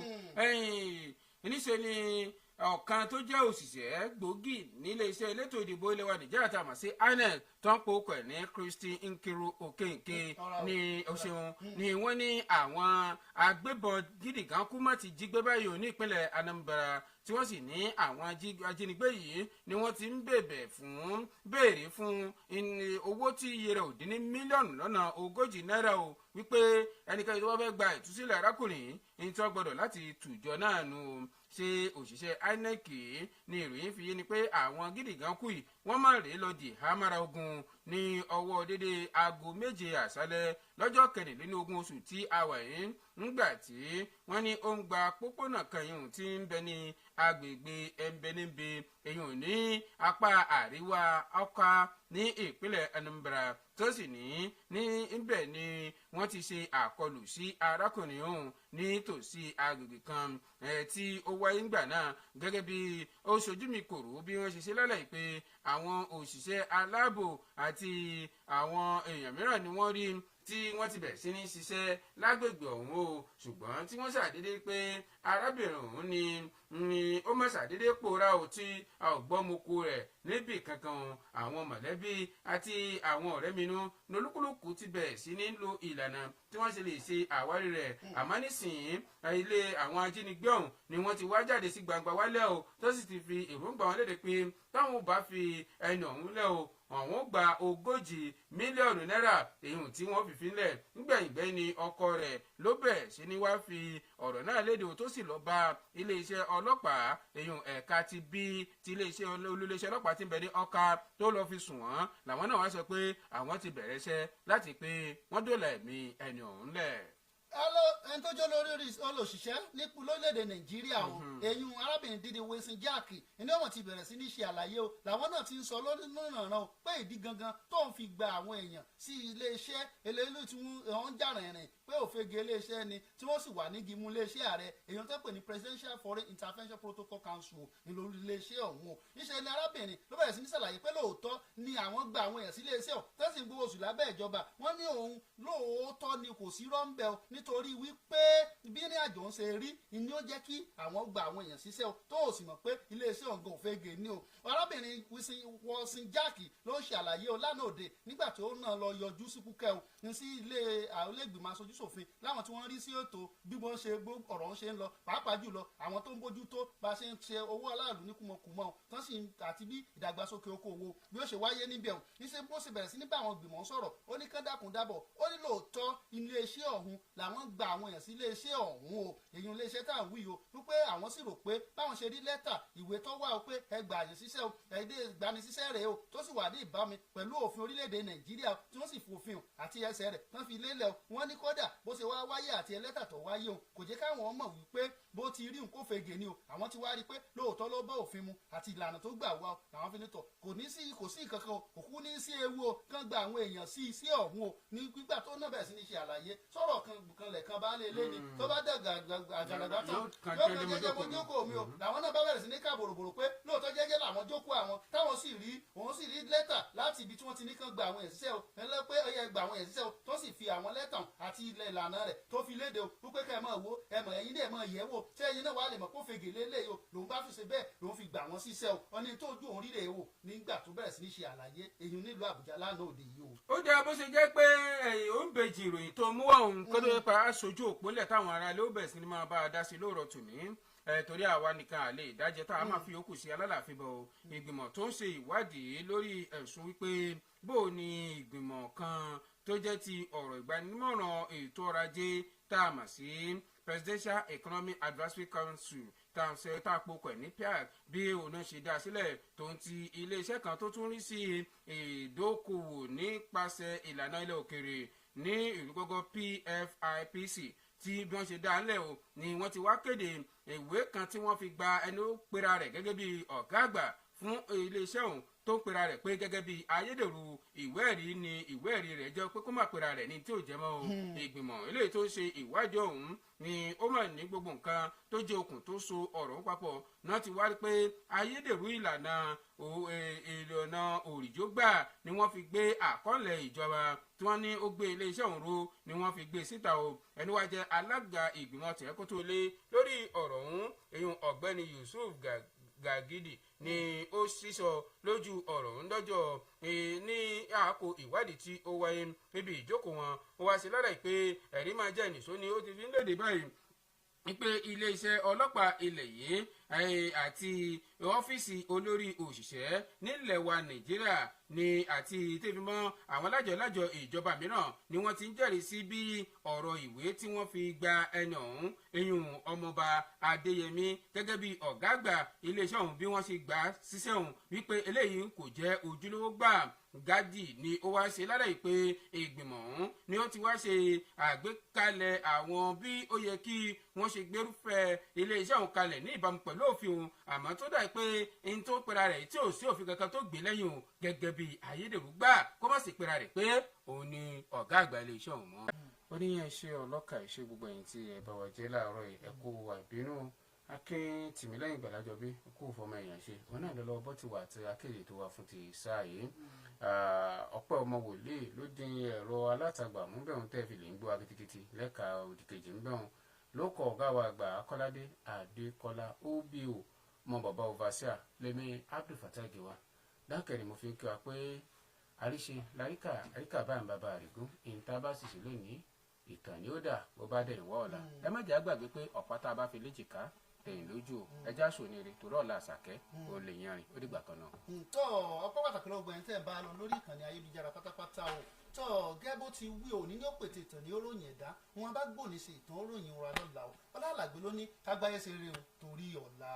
Níṣe ni ọ̀kan tó jẹ́ òṣìṣẹ́ gbòógì níléeṣẹ́ elétò ìdìbò ilẹ̀ wa Nàìjíríà tá a mọ̀ sí INEC tó ń pokọ̀ ẹ̀ ní Christy Nkiru Okeke ní oṣooṣun ni wọ́n ní àwọn agbébọn gidi gan kú má ti jí gbé báyìí ní ìpínlẹ̀ Anambra, tí wọ́n sì ní àwọn ajínigbé yìí ni wọ́n ti ń bèbè fún béèrè fún owó tí iye rẹ̀ ò dín ní 40 mílíọ̀nù náírà o, wípé ẹnikẹ́ni tó bá fẹ́ gba ìtúsílẹ̀ arákùnrin ní tí wọ́n gbọ́dọ̀ láti tùjọ náà nù. Ṣe òṣìṣẹ́ INEC ní ìròyìn fi yé ni pé àwọn gidi gan kú yìí wọ́n má rèé lọ di hámára ogun ní ọwọ́ dédé aago 7 àṣálẹ́ lọ́jọ́ 24 oṣù tí a wà yìí, ńgbà tí wọ́n ní ó ń gba pópónà kan yìí tí ń bẹ ní agbègbè Ẹ̀mbẹ̀nẹ́bẹ̀ èyàn ní apá àríwá Awka ní ìpínlẹ̀ Anambra, tó sì ní níbẹ̀ ni wọ́n ti ṣe àkọlù sí arákùnrin ọ̀hún nítòsí agbègbè kan tí ó wáyé ńgbà náà. Gẹ́gẹ́ bí ó ṣojú mi kòrò bí wọ́n ṣe ṣe lálẹ́ pé àwọn òṣìṣẹ́ aláàbò àti àwọn èèyàn mìíràn ni wọ́n rí tí wọ́n ti bẹ̀rẹ̀ sí ní ṣiṣẹ́ lágbègbè ọ̀hún o, ṣùgbọ́n tí wọ́n ṣàdédé pé arábìnrin ọ̀hún ni ó má ṣàdédé pòórá o tí a ò gbọ́ moko rẹ̀ níbì kankan. Àwọn mọ̀lẹ́bí àti àwọn ọ̀rẹ́ minú lolúkúlùkù ti bẹ̀rẹ̀ sí ní lo ìlànà tí wọ́n ṣe lè ṣe àwárí rẹ̀. Àmọ́ nísìnyí ilé àwọn ajínigbé ọ̀hún ni wọ́n ti wá jáde sí gbangba wálẹ̀ o, tó sì ti fi èròǹgbà wọn léde pé táwọn ò bá fi ẹni ọ̀hún lẹ̀ o, àwọn gba 40 mílíọ̀nù náírà èyí tí wọ́n fi fínlẹ̀. Ńgbẹ̀yìngbẹ́yìn ni ọkọ rẹ̀ ló bẹ̀ ṣe ni wá fi ọ̀rọ̀ náà léde tó sì lọ bá iléeṣẹ́ ọlọ́pàá èyí ẹ̀ka ti bí ti iléeṣẹ́ olúléeṣẹ́ ọlọ́pàá ti ń bẹ ní Ọ̀ka tó lọ fi sùn wọ́n. Làwọn náà wá sọ pé àwọn ti bẹ̀rẹ̀ iṣẹ́ láti pé wọ́n dóòlà ẹ̀mí ẹni ọ̀hún lẹ̀. Ẹni tó jẹ́ olórí olóṣìṣẹ́ lórílẹ̀‐èdè Nàìjíríà o, èyún arábìnrin Dídí Wilson Jack ní ọmọ ti bẹ̀rẹ̀ sí ní ṣe àlàyé o, làwọn náà ti ń sọ lórí ìrànràn o pé ìdí gangan tó ń fi gba àwọn èèyàn sí iléeṣẹ́ eléyìí tí wọ́n ń jà rìnrìn pé òfegè iléeṣẹ́ ni tí wọ́n sì wà ní gímú iléeṣẹ́ ààrẹ èyàn tó pè ní Presidential Foreign Intervention Protocol Council ní lórí iléeṣẹ́ ọ̀hún o. Níṣẹ́ ni arábìnrin ló bẹ̀rẹ̀ sí ní ṣàlàyé pé lóòótọ́ ni àwọn gba àwọn èèyàn sí iléeṣẹ́ ọ̀ tó sì ń gbowó oṣù lábẹ́ ìjọba. Wọ́n ní òun lóòótọ́ ni kò sí rọ́ńbẹ́ o. Nítorí wípé bí ní àjò ń ṣe rí ni ó jẹ́ kí àwọn gba àwọn èèyàn ṣiṣẹ́ o, tó o sì mọ̀ pé iléeṣẹ́ ọ̀gá òfegè ni o. Arábìnrin Wilson Jack ló ń ṣàlàyé o lánàá òde nígbà tó náà lọ yọjú sí Kúkẹ́ o ní sí ilé ìgbìmọ̀ aṣojúṣòfin láwọn tí wọ́n rí sí ètò bí wọ́n ṣe ọ̀rọ̀ ń ṣe ń lọ, pàápàá jùlọ àwọn tó ń bójú tó bá ṣe ń ṣe owó aláàlú ní kùmọ̀kùmọ̀ tán sì àti bí ìdàgbàsókè okòwò bí ó ṣe wáyé níbẹ̀ o. Níṣẹ́ bó ṣe bẹ̀rẹ̀ sí ní bá àwọn gbìmọ̀ sọ̀rọ̀, ó ní kán dákun dábọ̀, ó ní lóòótọ́ iléeṣẹ́ ọ̀hún làwọn gba àwọn èèyàn sí iléeṣẹ́ ọ̀hún o, èyí iléeṣẹ́ tá à ń wí o, wípé àwọn sì rò pé báwọn ṣe rí lẹ́tà ìwé tó wà o pé ẹ gbà àyè síṣẹ́ o, ẹ̀ẹ́dẹ́ ìgbanisíṣẹ́ rẹ̀ o, tó sì wà ní ìbámu pẹ̀lú òfin orílẹ̀-èdè Nàìjíríà tí wọ́n sì fòfin àti ẹsẹ̀ rẹ̀ tán fi lélẹ̀ o. Wọ́n ní kódà bó ṣe wá wáyé àti ẹlẹ́tà tó wáyé o kò jẹ́ káwọn mọ̀ wípé bó ti rí nǹkó fege ni o. Àwọn ti wá rí i pé lóòótọ́ ló bá òfin mu àti ìlànà tó gbà wá o, làwọn fi ní tọ̀ kò ní sí kò sí nǹkan kan o, kò kú ní sí ewu o, kán gba àwọn èèyàn sí sí ọ̀hún o. Ní gbígbà tó náà bẹ̀rẹ̀ sí ní ṣe àlàyé sọ̀rọ̀ kan lẹ̀kan bá lé lé ni tó bá dàgbà àgàràgbà tán yóò kan jẹ́jẹ́ mo jókòó mi o. Làwọn náà bá bẹ̀rẹ̀ sí ní ká bòròbòrò pé lóòótọ́ jẹ́jẹ́ làwọn jókòó àwọn, táwọn sì rí òun sì rí lẹ́tà láti ibi tí wọ́n ti ní kán gba àwọn èèyàn síṣẹ́ o, ẹlẹ́ pé ó yẹ gba àwọn èèyàn síṣẹ́ o, tó sì fi àwọn lẹ́tà àti ilẹ̀ ìlànà rẹ̀ tó fi léde o wípé kẹ́ ẹ máa wo ẹ mọ̀ ẹ̀yin náà ẹ máa yẹ̀ wò tí ẹ̀yin náà wà lè mọ̀ kó fege lélẹ̀ o, lòun bá fi ṣe bẹ́ẹ̀ lòun fi gbà wọ́n síṣẹ́ o. Ọ̀ní tó ojú òun ríre o nígbà tó bẹ̀rẹ̀ sí ní ṣe àlàyé èyí nílùú Àbújá lánàá òde yìí o. Ó jẹ́ bó ṣe jẹ́ pé ó ń bèjì ìròyìn tó mú wá òun kó tó yẹ pa aṣojú òpólẹ̀ táwọn ará ilé ó bẹ̀rẹ̀ sí ni máa bá a dá sí lóòrọ̀ tòní, torí àwa nìkan àlè ìdájẹ́ tá a máa fi yòókù sí alálàáfíà bọ̀. Ìgbìmọ̀ tó ń ṣe ìwádìí lórí ẹ̀sùn wípé bó ni ìgbìmọ̀ kan tó jẹ́ ti ọ̀rọ̀ ìgbanímọ̀ràn ètò ọrọ̀ ajé tá a mọ̀ sí Presidential Economic Advisory Council tá a ṣe tá a pokọ̀ ní PIAC bí òun ṣe dá sílẹ̀ tó ń ti iléeṣẹ́ kan tó tún rí sí ìdókòwò nípasẹ̀ ìlànà ilẹ̀ òkèrè ní ìlú gọ́gọ́ PFIPC tí bí wọ́n ṣe dá lẹ̀ o ni wọ́n ti wá kéde ìwé kan tí wọ́n fi gba ẹni ó pera rẹ̀ gẹ́gẹ́ bí ọ̀gá àgbà fún iléeṣẹ́ òun tó ń pera rẹ̀ pé gẹ́gẹ́ bí ayédèrú ìwé ẹ̀rí ni ìwé ẹ̀rí rẹ̀ jẹ́ pé kó má pera rẹ̀ ní tí ò jẹ́ mọ́ o. Ìgbìmọ̀ eléyìí tó ń ṣe ìwádìí ọ̀hún ni ó mà ní gbogbo nǹkan tó jẹ́ okùn tó so ọ̀rọ̀ papọ̀ náà ti wá rí pé ayédèrú ìlànà ìlànà òrìjó gbà ni wọ́n fi gbé àkọọ́lẹ̀ ìjọba tí wọ́n ní ó gbé iléeṣẹ́ òun ro ni wọ́n fi gbé síta o. Ẹni wá jẹ́ alága ìgbìmọ̀ tẹ̀kótó lé lórí ọ̀rọ̀ ọ̀hún èyí ọ̀gbẹ́ni Yusuf Gàgídì ni ó sísọ lójú ọ̀rọ̀ ńdọ́jọ́ ní àkó ìwádìí tí ó wáyé níbi ìjókòó wọn. Ó wá sí lára pé ẹ̀rí máa jẹ́ nìṣó ni ó ti fi ń léde báyìí pé iléeṣẹ́ ọlọ́pàá ilẹ̀ yìí àti ọ́fíìsì olórí òṣìṣẹ́ nílẹ̀ wa Nàìjíríà ni àti tẹ́fimọ́ àwọn lájọ̀lájọ̀ ìjọba mìíràn ni wọ́n ti ń jẹ́rìí sí bí ọ̀rọ̀ ìwé tí wọ́n fi gba ẹni ọ̀hún eyín ọmọọba Adéyẹmí gẹ́gẹ́ bí ọ̀gá àgbà iléeṣẹ́ ọ̀hún bí wọ́n ṣe gbà síṣẹ́ ọ̀hún wípé eléyìí kò jẹ́ ojúlówó gbà. Gádì ni ó wá ṣe lálẹ́ pé ìgbìmọ̀ ọ̀hún ni ó ti wá ṣe àgbékalẹ̀ àwọn bí ó yẹ kí wọ́n ṣe gbérúfẹ́ iléeṣẹ́ ọ̀hún kalẹ̀ ní ìbámu pẹ̀lú òfin òun, àmọ́ tó dà pé n tó pera rẹ̀ tí ò sí òfin kankan tó gbé lẹ́yìn òun gẹ́gẹ́ bí ayédèrú gbà kó má sì pera rẹ̀ pé òun ni ọ̀gá àgbà iléeṣẹ́ ọ̀hún mọ́. Ó ní ẹ ṣe ọlọ́kà ìṣe gbogbo ẹ̀yin tí ẹ bá wa jẹ́ láàárọ̀ ẹ kú àìbínú Akin Tìmílẹ́yìn Gbàlájọbí kú fọmọ èèyàn ṣe òun náà lọ́lọ́ bọ́ ti wà àti akéde tó wà fún ti sáà yìí. Ọ̀pẹ́ ọmọ wòlíì ló dín ẹ̀rọ alátagbà mú bẹ́ẹ̀ tẹ́ fi lè ń gbọ́ akitikiti lẹ́ka òdìkejì ń bẹ́ẹ̀ ló kọ ọ̀gá wa àgbà Akọ́ládé Adékọ́lá OBO mọ bàbá overseer lẹ́mí Abdul Fatai Giwa dákẹ́ ni mo fi ń kí wa pé àríṣe láríkà àríkà báyìí bàbá àrígún ìta bá sì sí lónìí ìtàn ni ó dà bó bá dẹ̀yìn wọ́ ọ̀la. Ẹ má jẹ́ àgbàgbé pé ọ̀pá tá a bá fi léjìká tẹ̀yìn lójú ẹja sòní rè torí ọ̀la àṣàkẹ́ ò lè yanrìn ó dìgbà kan náà. Tọ́ ọpọ́ pàtàkì lọ́gbọ̀n ẹ̀ tẹ́ ẹ̀ bá lọ lórí ìkànnì ayélujára pátápátá o. Tọ́ gẹ́gẹ́ bó ti wí òní ní òpètè ìtàn ní òròyìn ẹ̀dá wọn bá gbòní ṣe ìtàn òròyìn wa lọ́la o. Ọlá àlàgbé ló ní kágbáyé ṣe rere o torí ọ̀la.